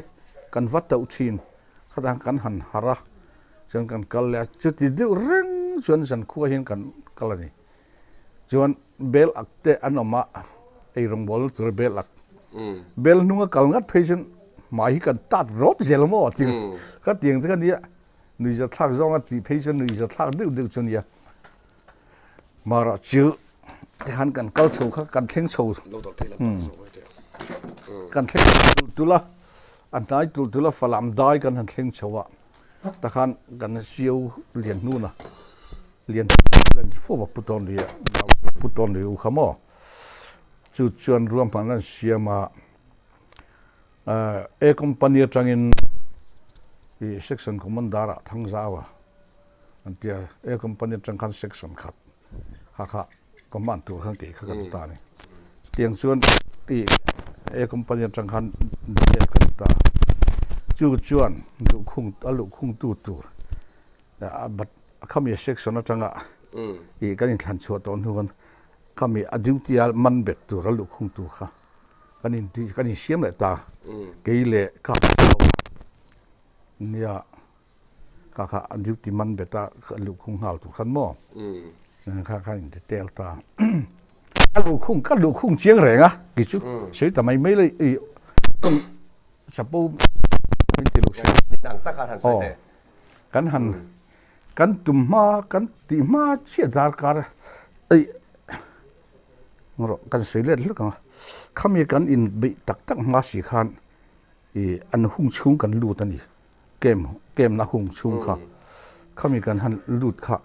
kan va tauh thin khatah kan han harh a, chuan kan kal leh a, chuti deuh reng chuan zankhua hian kan kal a ni. Chuan bel ak te an awm a, ei rawngbawlna tura bel ak, bel hnunga kal ngat phei chuan hmai hi kan tat rawt zel maw tih ka tiang te kha nia, nuihzathlak zawnga tih phei chuan nuihzathlak deuh deuh chu a nia. Mara chu tikhan kan kal chho kha kan thleng chho kan thleng chho tul a a hnai tul tul a falam dai kan han thleng chho a takhan kan siau lian hnuna lian lian fo va put dawn ria put dawn ri u kha maw chu chuan ruahman an siam a A company atangin i section commander ah Thangzau a an ti a, A company atang khan section khat kha kha command tur khan tih kha kan ta a ni. Tiang chuan i A company atang khan detail kan ta chu chuan luhkhung a luhkhung tu tur a bat khami section atanga i kan inthlan chhuah tawh hnu khan khami a duty a man bet tur a luhkhung tur kha. Kan in tih kan insiam leh ta kei leh ka nia kha kha a duty man bet a ka luhkhung nghal tur khan maw kha kha in ti tel ta a luhkhung ka luhkhung chiang reng a kei chu sawi ta mai mai le i chapo min ti lo aw kan han kan tum hma kan tih hma chiah darkar ei. Rawh kan sawi let hlek ang a, khami kan inbeih tak tak hma si khan ih an hung chhung kan lut a ni, camp camp na hung chhung kha khami kan han lut kha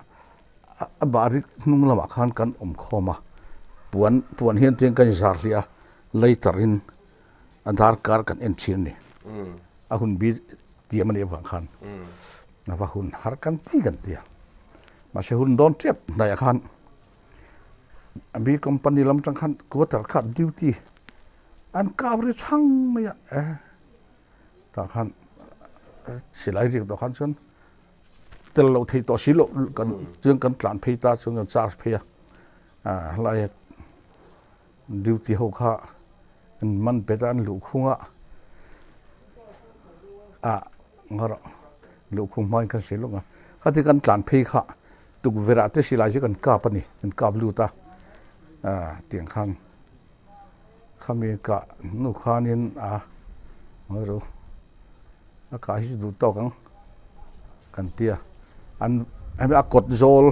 a bahrik hnung lamah khan kan awm khawm a, puan puan hian tiang kan inzar hliah a, lighter in a darkar kan en thin a ni, a hun bi tiam a nih avang khan a va hun har kan ti kan ti a, mahse hun dawn tep hnaih ah khan. B company lam tang khan quarter kha duty an kap ri chhang mai a eh tah khan silai riak tawh khan chuan tel loh thei tawh si loh kan chuan kan tlan phei ta chuan kan charge phei a ah helai duty ho kha an man pet a an luhkhung a ah ngarawh luhkhung hmain kan sawi lawk a khati kan tlan phei kha. Tukverh ah te silai chu kan kap a ni, kan kap lut a, ah tiang khan khami kah hnu khanin a ngawi ro a kah hi chu duh tawk ang kan ti a, an hemi a kawt zawl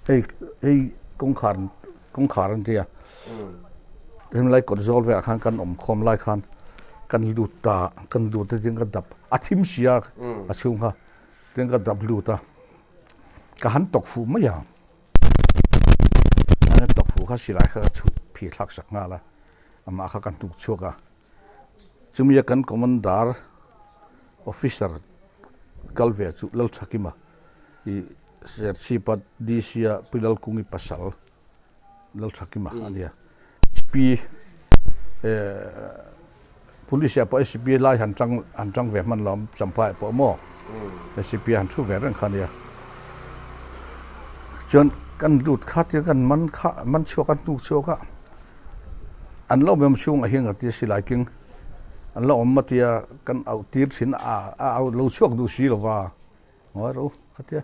hei hei kawngkhar kawngkhar an ti a, hemi lai kawt zawl velah khan kan awm khawm lai khan kan lut ta kan lut a tiang ka dap a thim si a a chhung kha tiang ka dap lut a. Ka han tawk fuh mai a, an tawk fuh kha silai kha ka chhuh phih thlak sak nghal a, amah kha ka hnuk chhuak a. Chumi a kan commander officer kal ve chu Lalthakima i Serchhipa DC a Pi Lalkungi pasal Lalthakima a nia. SP Police ah pawh SCP lai han tang han tang ve hman lo Champhai pawh maw SCP han thu ve reng kha nia. Chuan kan lut kha tia kan man kha man chhuak a hnuk chhuak a an lo awm chhungah hian ka tia silai keng an lo awm a tia kan auh tir thin a a auh lo chhuak duh si lo va ngawi rawh u ka tia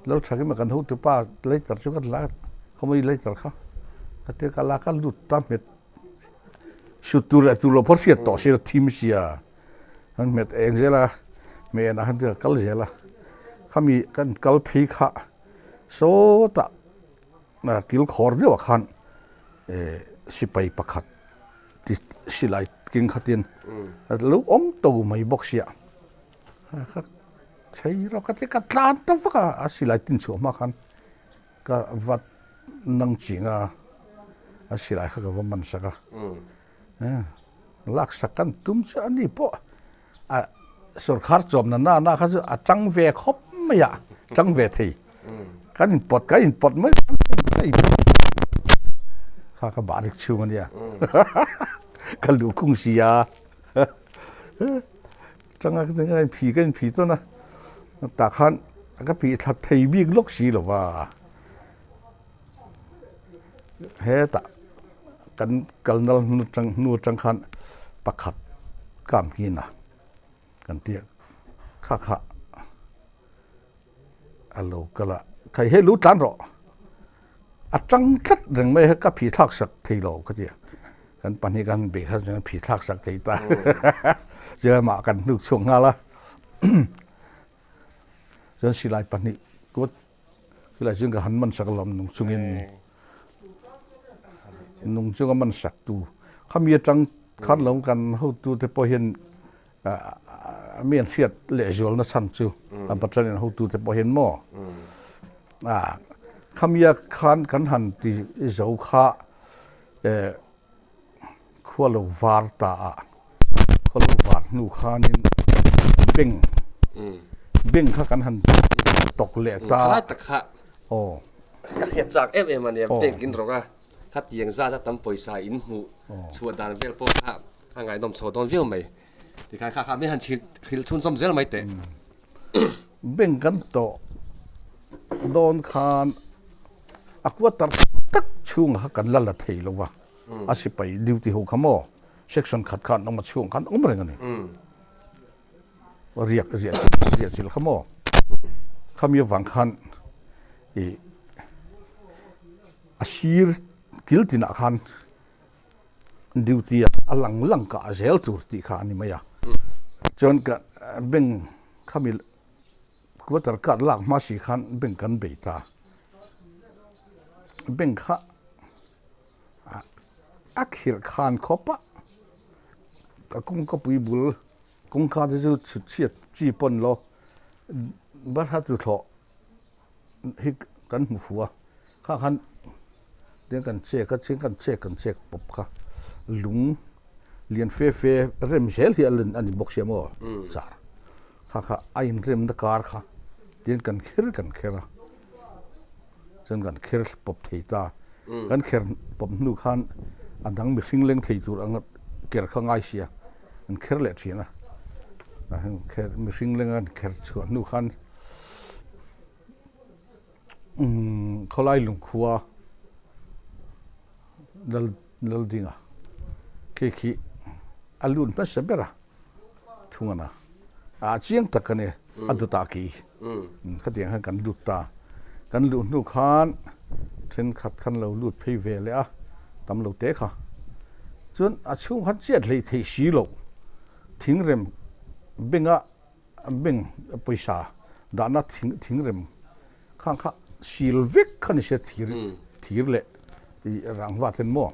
lo tha kim a kan hotu pa leitar chu ka la khawmai leitar kha ka tia ka la ka lut ta hmet sut tur leh tur lo phawt hriat tawh sia thim sia an hmet eng zel a hmeh enah khan chuan ka kal zel a khami kan kal phei kha sawtah kil khawr deuhah khan sipai pakhat ti silai keng khatin a lo awm to mai bawk sia ka chei rawk a ti ka tlan ta vak a a silai tin chhuah hma khan ka vat nang ching a a silai kha ka va man sak a lak sak kan tum chu a ni pawh a sorkar chawm na na na kha chu a tang ve khawp mai a tang ve thei kan in pawt kan in pawt mai kha ka barik chhung a nia ka luh khung si a changa ka in phi ka in phi tawn a tah khan ka phih thla thei bik lawk si lo va hetah kan kalna hnu atang khan pakhat kam nghin a kan tih kha kha a lo kal a khai hei lo tlan rawh a tang tlat reng mai a ka phih thlak sak thei lo ka ti a kan pahnih khan beh kha chuan phih thlak sak thei ta chuan amah kan hnuk chhuak nghal a chuan silai pahnih kut Chulai chuan ka han man sak alawm nung chungin nung chunga man sak tu khami atang khan lo kan hotu te pawh hian mi an hriat leh zualna chhan chu an pathian hotu te pawh hian maw a khamia khan kan han ti zo kha Khua lo var ta a, khua lo var hnu khanin beng beng kha kan han tawk leh ta. Khalai tak kha ka hriat chak em em a nia, bank in rawk a, khatiang zat a tam pawisa in hmuh chhuah dan vel pawh kha a ngaihnawm chho dawn viau mai. Tikhan kha kha mi han hrilh chhunzawm zel mai teh. Bank kan tawh dawn khan a quarter tak chhungah kha kan la la thei lo va. A sipai duty ho kha maw section khat khan an awm a chhung khan awm reng a ni. Riak riah riah chilh kha maw khami avang khan ih a sir kil tinah khan duty a a lang lang kah zel tur tih kha a ni mai a. Chuan ka bank khami quarter card lak hma si khan bank kan bei ta. Bank kha a khirh khan khawp a ka kawngka pui bul kawngka te chu chhut chhiat chi pawn lo barha tuthlawh hi kan hmu fuh a kha khan tiang kan chek a chiang kan chek kan chek pawp kha lung lian fe fe rem zel hi a a ni bawk sia maw char kha kha a inremna kar kha tiang kan kher kan kher a. Chuan kan kher pawp thei ta. Kan kher pawp hnu khan a dang mihring leng thei tur anga ker kha ngai sia. An kher leh thin a. Kher mihring leng an kher chhuah hnu khan khawlai lungkhua lal laldinga khi khi a lut hmasa ber a. Thung a na. A chiang tak a ni. A dawtah ki. Khatiang khan kan lut ta. Kan luh hnu khan thenkhat khan lo lut phei ve leh a, tam lo te kha. Chuan a chhung khan chiat hlei thei si lo. Thingrem benga beng pawisa dahna thingrem khang kha sil vek kha ni sia thir thir leh rangva ten maw.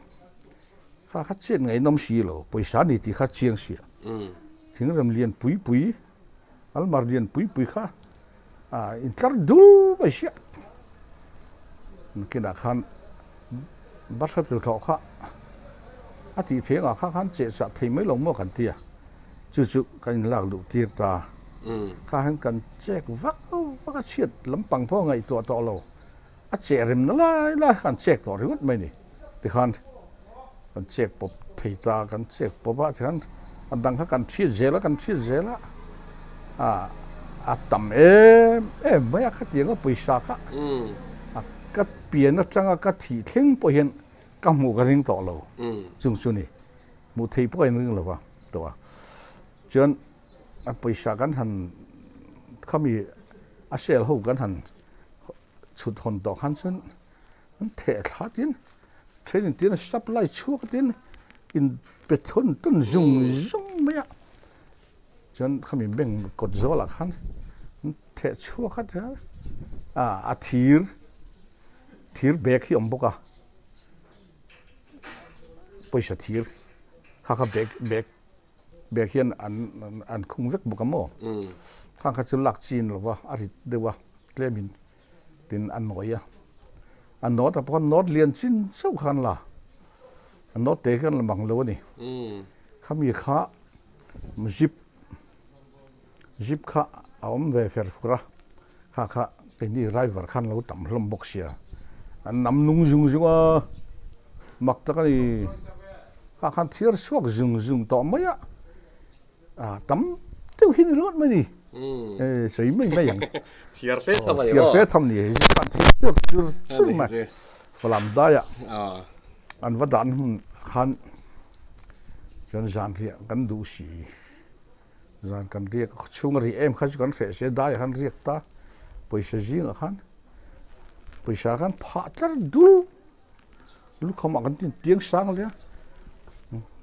Kha kha chiat ngaihnawm si lo, pawisa ni tih kha chiang sia. Thingrem lian pui pui, almar lian pui pui kha a intlar dul mai sia. Nakinah khan Bahra tluthlawh kha a tih theih angah kha khan chehchah thei mai lo maw kan ti a, chu chu kan inlak luh tir ta. Kha hian kan chek vak vak a, chhiat lampang pawh a ngaihtuah tawh lo, a cheh remna lai lai kha kan chek tawh ringawt mai a ni. Tikhan kan chek pawp thei ta, kan chek pawp a, tikhan a dang kha kan hriat zel a, kan hriat zel a, a tam em em mai a khatiang a pawisa kha a ka pian atanga ka thih thleng pawh hian ka hmuh ka ring tawh lo chung chu ni hmuh thei pawh ka inring lo va tawh a chuan a pawisa kan han khami a sel ho kan han chhut hawn tawh khan chuan an theh thla tin then tin a supply chhuak tin in pe thawn tawn zung zung mai a chuan khami bank kawt zawlah khan an theh chhuak a tiang a a thir thir bag hi a awm bawk a pawisa thir kha kha bag bag bag hian an an khung vek bawk a maw khang kha chu lak chin lo va a rit deuh a tlem in. Tin a nawi a, a nawt ah pawh khan nawt lian chin chauh khan la, a nawt te khan la mang lo a ni. Khami kha zip zip kha a awm ve fer fur a, kha kha keini driver khan lo tam hlawm bawk sia, an nam nung zung zung a, mak tak a ni, kha khan thiar chhuak zung zung tawh mai a. A tam deuh hi ni ringawt mai ni. E sawi mai mai ang. Thiar fe tham a ni maw? Thiar fe tham ni. Zip khan thiar chhuak chur chur mai. Falam daia an va dan hun khan chuan zan riah kan duh si. Zan kan riak chhung a rih em kha chu kan hreh se daiah khan riak ta. Pawisa zingah khan pawisa khan phah tlar dul. Lukham ah kan tin tiang sang a nia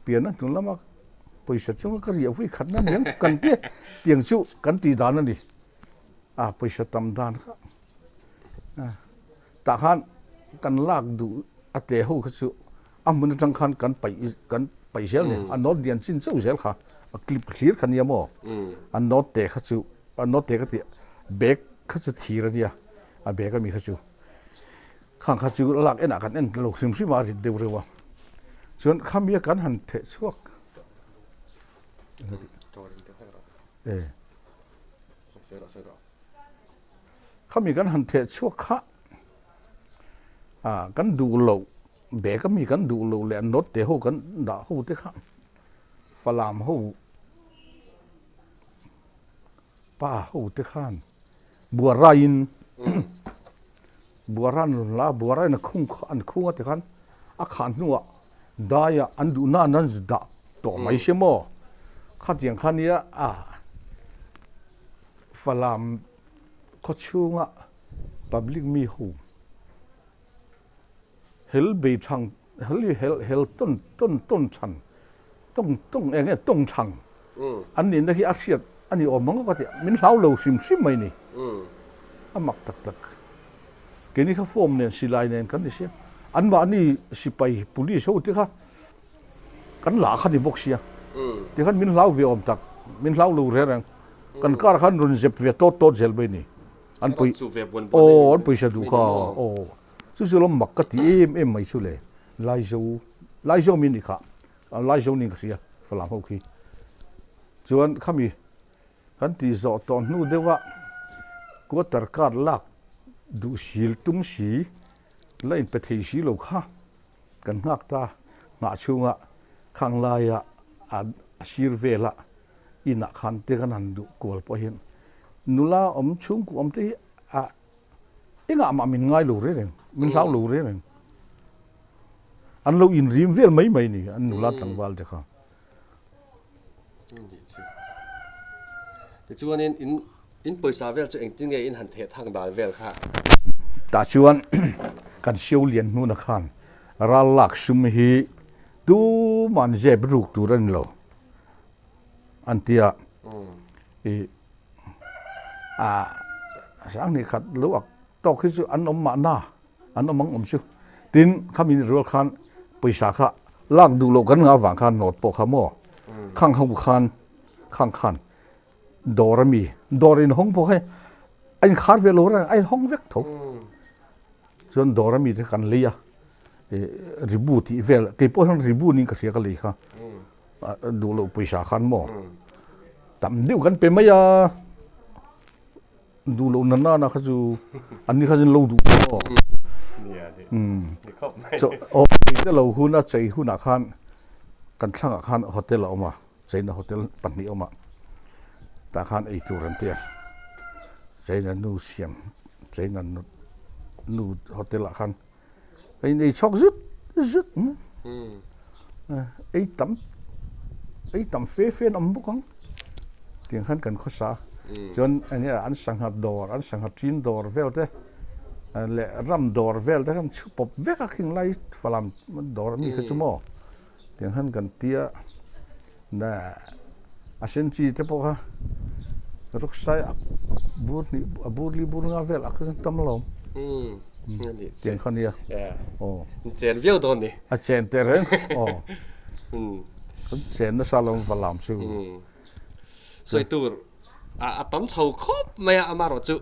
pian a hnung lama pawisa chunga ka riah vui khat na niang kan tia tiang chu kan tih dan a ni a pawisa tam dan kha tah khan kan lak duh a te ho kha chu a hmun atang khan kan paih kan paih zel a ni a note lian chin chauh zel kha a clip hlir kha nia maw a note te kha chu a note te ka tih bag kha chu thir a nia a bag ami kha chu. Khang kha chu lak enah kan en lo hrim hrim a, a rit deuh reuh a. Chuan khamia kan han theh chhuak. E. Khami kan han theh chhuak kha a kan duh loh bag ami kan duh loh leh an note ho kan dah ho te kha Falam ho pa ho te khan buaraiin Buara an rawn la a, buara in a khung an khung a tikhan a khah hnuah daiah an duhna an an dah tawh mai sia maw? Khatiang kha nia a Falam khaw chhunga public mi ho hel bei thang hel hi hel hel tawn tawn tawn than tawng tawng eng nge tawng thang an nihna hi a hriat a ni awm ang ka ti min hlau lo hrim hrim mai ni a mak tak tak keini kha form nen silai nen kan ni sia an mahni sipai police ho te kha kan lah kha ni bawk sia tikhan min hlau ve awm tak min hlau lo reng reng kan kar khan rawn zep ve tawt tawt zel mai ni an pawisa aw an pawisa duh kha aw Chu chu lo mak ka ti em em mai chu le, Laizo, Laizo mi ni kha, Laizo ning ka hria Falam ho khi. Chuan khami kan tih zawh tawh hnu deuh a quarter card lak duh sil tum si la inpe thei si lo kha kan nghak ta, nghah chhunga khang laia a sir vela inah khan te kan han duh kual pawh hian nula awm chhungkua awm te hi a Engah mah min ngai lo reng reng, min hlau lo reng reng. An lo inrim vel mai mai ni, an nula tlangval te kha. Tichuanin in in pawisa vel chu engtin nge in han theh thang dan vel kha? Tah chuan kan sio lian hnuna khan ral lak sum hi tuman zep ruk tur a ni lo an ti a. I Sanghnih khat lo ak tawk hi chu an awm mahna, an awm ang awm chu. Tin, khami ni rual khan pawisa kha lak duh loh kan ngah avang khan nawt pawh kha maw khang ho khan khang khan dawr a mi dawr inhawng pawh kha a inkhar ve lo reng a inhawng vek tho. Chuan dawr ami te kan lei a, ribu tih vel, kei pawh hian ribu niin ka hria ka lei kha, duh loh pawisa khan maw tam deuh kan pe mai a, duh loh na nana kha chu an ni kha chuan lo duh maw. Aw te lo hun a chei hunah khan kan thlangah khan hotel a awm a. China hotel pahnih awm ah tah khan ei tur an ti a, China nu siam China nu nu hotel ah khan a in ei chhuak zut zut mai ei tam ei tam fe fe an awm bawk ang tiang khan kan khawsa a chuan eng nge an sangha dawr an sangha ṭin dawr vel te leh ram dawr vel te khan chhu pawp vek a khing lai falam dawr ami kha chu maw. Tiang hian kan tia na a sen chi te pawh kha rawksai a bur hnih a bur li bur nga vel a kha chuan tam lo tiang kha nia aw chen viau dawn ni a chen teh reng aw kan chen nasa lo va lam chu sawi tur a tam chho khawp mai a amarawh chu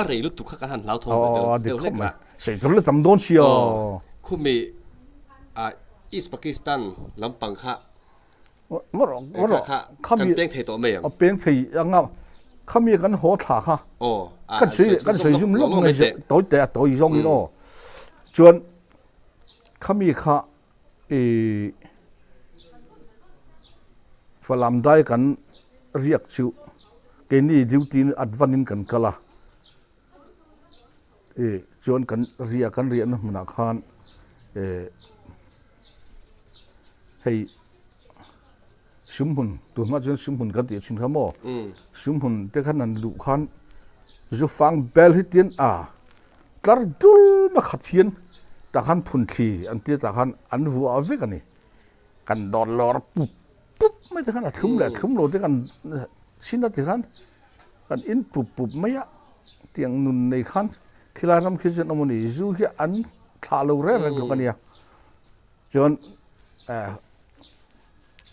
a rei lutuk kha kan han hlau thawm ve deuh hlek a sawi tur la tam dawn sia khumi Ah East Pakistan lampang kha kha kha kan peng thei tawh mai ang. A peng thei anga khami kan haw thla kha. Aw kan sawi kan sawi zum lawk mai tawi te a tawi zawng in aw. Chuan khami kha i Falam dai kan riak chu keini duty in advan in kan kal a. Ih chuan kan riah kan riahna hmunah khan eh hei sumhmun tun hma chuan sumhmun kan tih thin kha maw sumhmun te khan an luh khan zu fang bel hi tian a tlar dul na khat hian tah khan phun thli an tia tah khan an vuah vek a ni kan dawr lawr pup pup mai te khan a thlum leh a thlum lo te kan chhin a ti khan. Kan in pup pup mai a, tiang nun nei khan khilai ram khi chuan awm a ni, zu hi an thlah lo reng reng tluk a nia. Chuan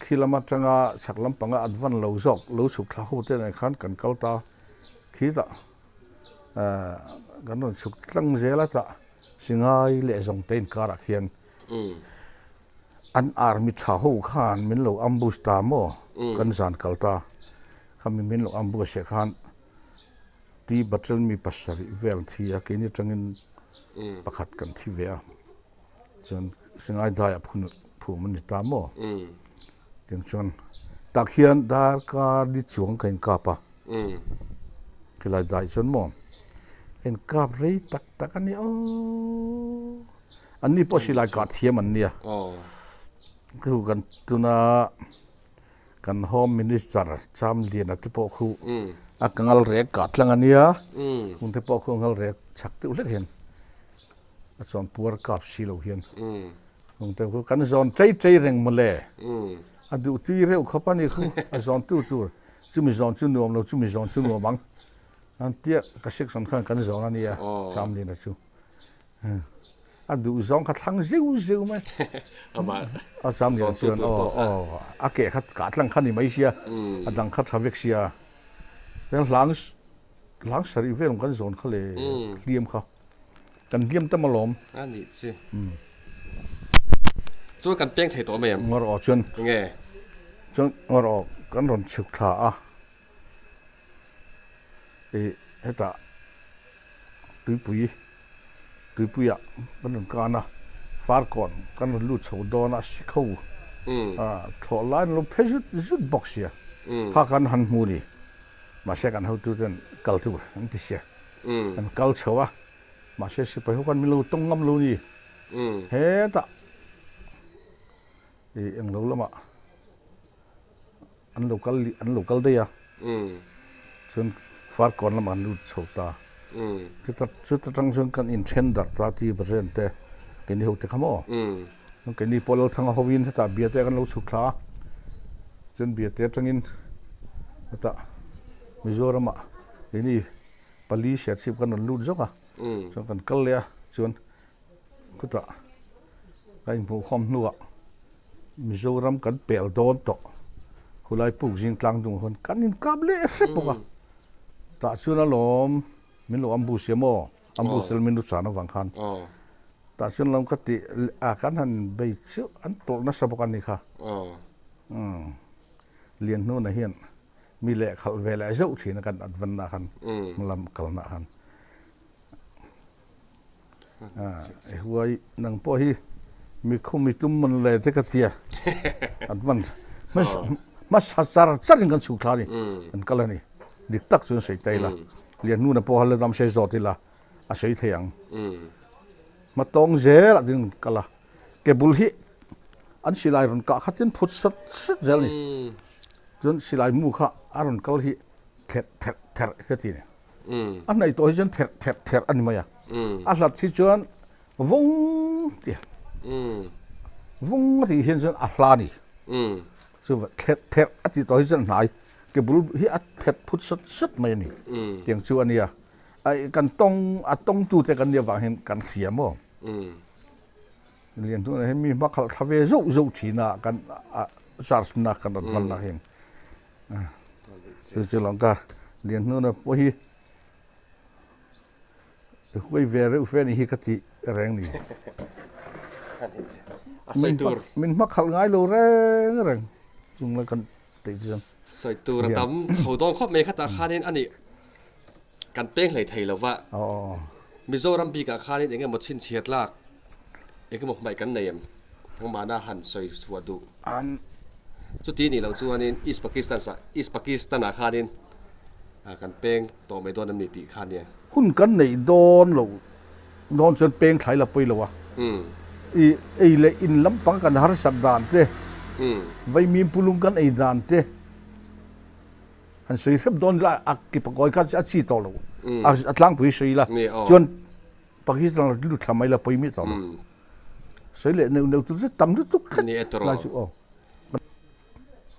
khi lam atanga chhak lampanga an van lo zawk lo chhuk thla ho te nen khan kan kal ta khitah kan rawn chhuk tlang zel a tah Singai leh Zawngte inkarah khian an army tha ho khan min lo ambush ta maw kan zan kal ta. Khami min lo ambush ah khan T Battalion mi pasarih vel an thi a, keini atangin pakhat kan thi ve a, chuan Singai daiah phun phum a ni ta maw? Tiang chuan tak hian darkar ni chuang ka inkap a, khilai dai chuan maw inkap rei tak tak a ni aw, anni pawh silai kah thiam an nia, chu kan tuna. Kan Home Minister Chamliana te pawh khu a ka ngal rek kah tlang a nia, hung te pawh khu a ngal rek chak deuh hlek hian a chuan puar kap si lo hian hung te khu kan zawn chei chei reng mawle, a duh tui reuh khawp a ni khu a zawn tu tur chumi zawn chu nuam lo chumi zawn chu nuam ang an tia ka section khan kan zawn a nia Chamliana chu. A duh zawng kha thlang zeuh zeuh mai. A cham lian chuan aw aw a ke kha kah tlang kha ni mai sia a dang kha tha vek sia. Chuan hlang hlang sarih vel kan zawn kha le hliam kha kan hliam tam alawm. A nih chi. Chuan kan peng thei tawh mai em? Ngawr aw chuan. Enge? Chuan ngawr aw kan rawn chhuk thla a. Ih hetah tuipui tuipuiah kan rawn kan a farkawn kan rawn lut chho dawn a sikho ah thlawh lai an lo phe zut zut bawk sia kha khan han hmu ni mahse kan hotu ten kal tur an ti sia kan kal chho a mahse sipai ho khan min lo tawng ngam lo ni hetah ih englo lamah. An lo kal an lo kal daih a, chuan Farkawn lamah an lut chho ta. Chuta chuta tang chuan kan inthen darh ta ti Bazen te keini ho te kha maw. Chuan keini pawh Lalthanga hoin hetah Biate kan lo chhuk thla a, chuan Biate atangin hetah Mizoramah keini pali Serchhip kan rawn lut zawk a, chuan kan kal leh a, chuan Chutah ka inhmuhkhawm hnuah Mizoram kan pel dawn tawh khulai puk zing tlang dung hawn kan inkap leh hrep bawk a, tah chuan alawm min lo ambush em aw? Ambush tel min lu chan avang khan. Tah chuan lam ka tih a kan han bei chiah an tawlh nasa bawk a ni kha. Lianhnuna hian mi leh khalh ve leh zeuh thin a kan advanna khan hmalam kalna khan. Huai nang pawh hi mi khum i tum man le te ka tia advance hmasa char char in kan chhuk thla ni an kal ani dik tak chuan sawi ta ila Lianhnuna pawh la dam se zawt ila a sawi thei ang hma tawng zel ah tin kal a ke bul hi an silai rawn kah kha tin phut sat sat zel ni chuan silai mu kha a rawn kal hi therh therh therh hi a ti ni. A hnaih tawh hi chuan therh therh therh a ni mai a. A hlat hi chuan vung ti a. Vung a tih hian chuan a hla a ni. Chuva therh therh a tih tawh hi chuan a hnai ke bul hi a phet phut sat sat mai a ni. Tiang chu a nia. Kan tawng a tawngtute kan nih avang hian kan hria maw? Lian tunah hian mi hma khalh thla ve zauh zauh thin a kan charge na kan rawn valna hian. Chu chu lawng ka lian hnuna pawh hi huai ve reuh fe ni hi ka ti reng ni. A sawi tur. Min hma khalh ngai lo reng reng chung la kan tih chu chuan. Sawi tur a tam chho dawn khawp mai khatah khanin ani kan peng hlei thei lo va. Mizoram bikah khanin eng emaw chhinchhiat lak eng emaw hmaih kan nei em? Nangmahna han sawi chhuah duh. Chuti nih loh chuanin East Pakistan East Pakistan-ah khanin kan peng tawh mai dawn em ni tih kha nia. Hun kan neih dawn lo dawn chuan peng thlai la pawi lo a. I ei leh in lampang kan harsat dan te, vaimim pulung kan ei dan te han sawi hrep dawn ila a ki pakawi kha a chi tawh lo. A tlangpui sawi ila chuan Pakistan lut thla mai la pawi miah tawh lo. Sawi leh neuh neuh tur chu tam lutuk tlat lai chu aw.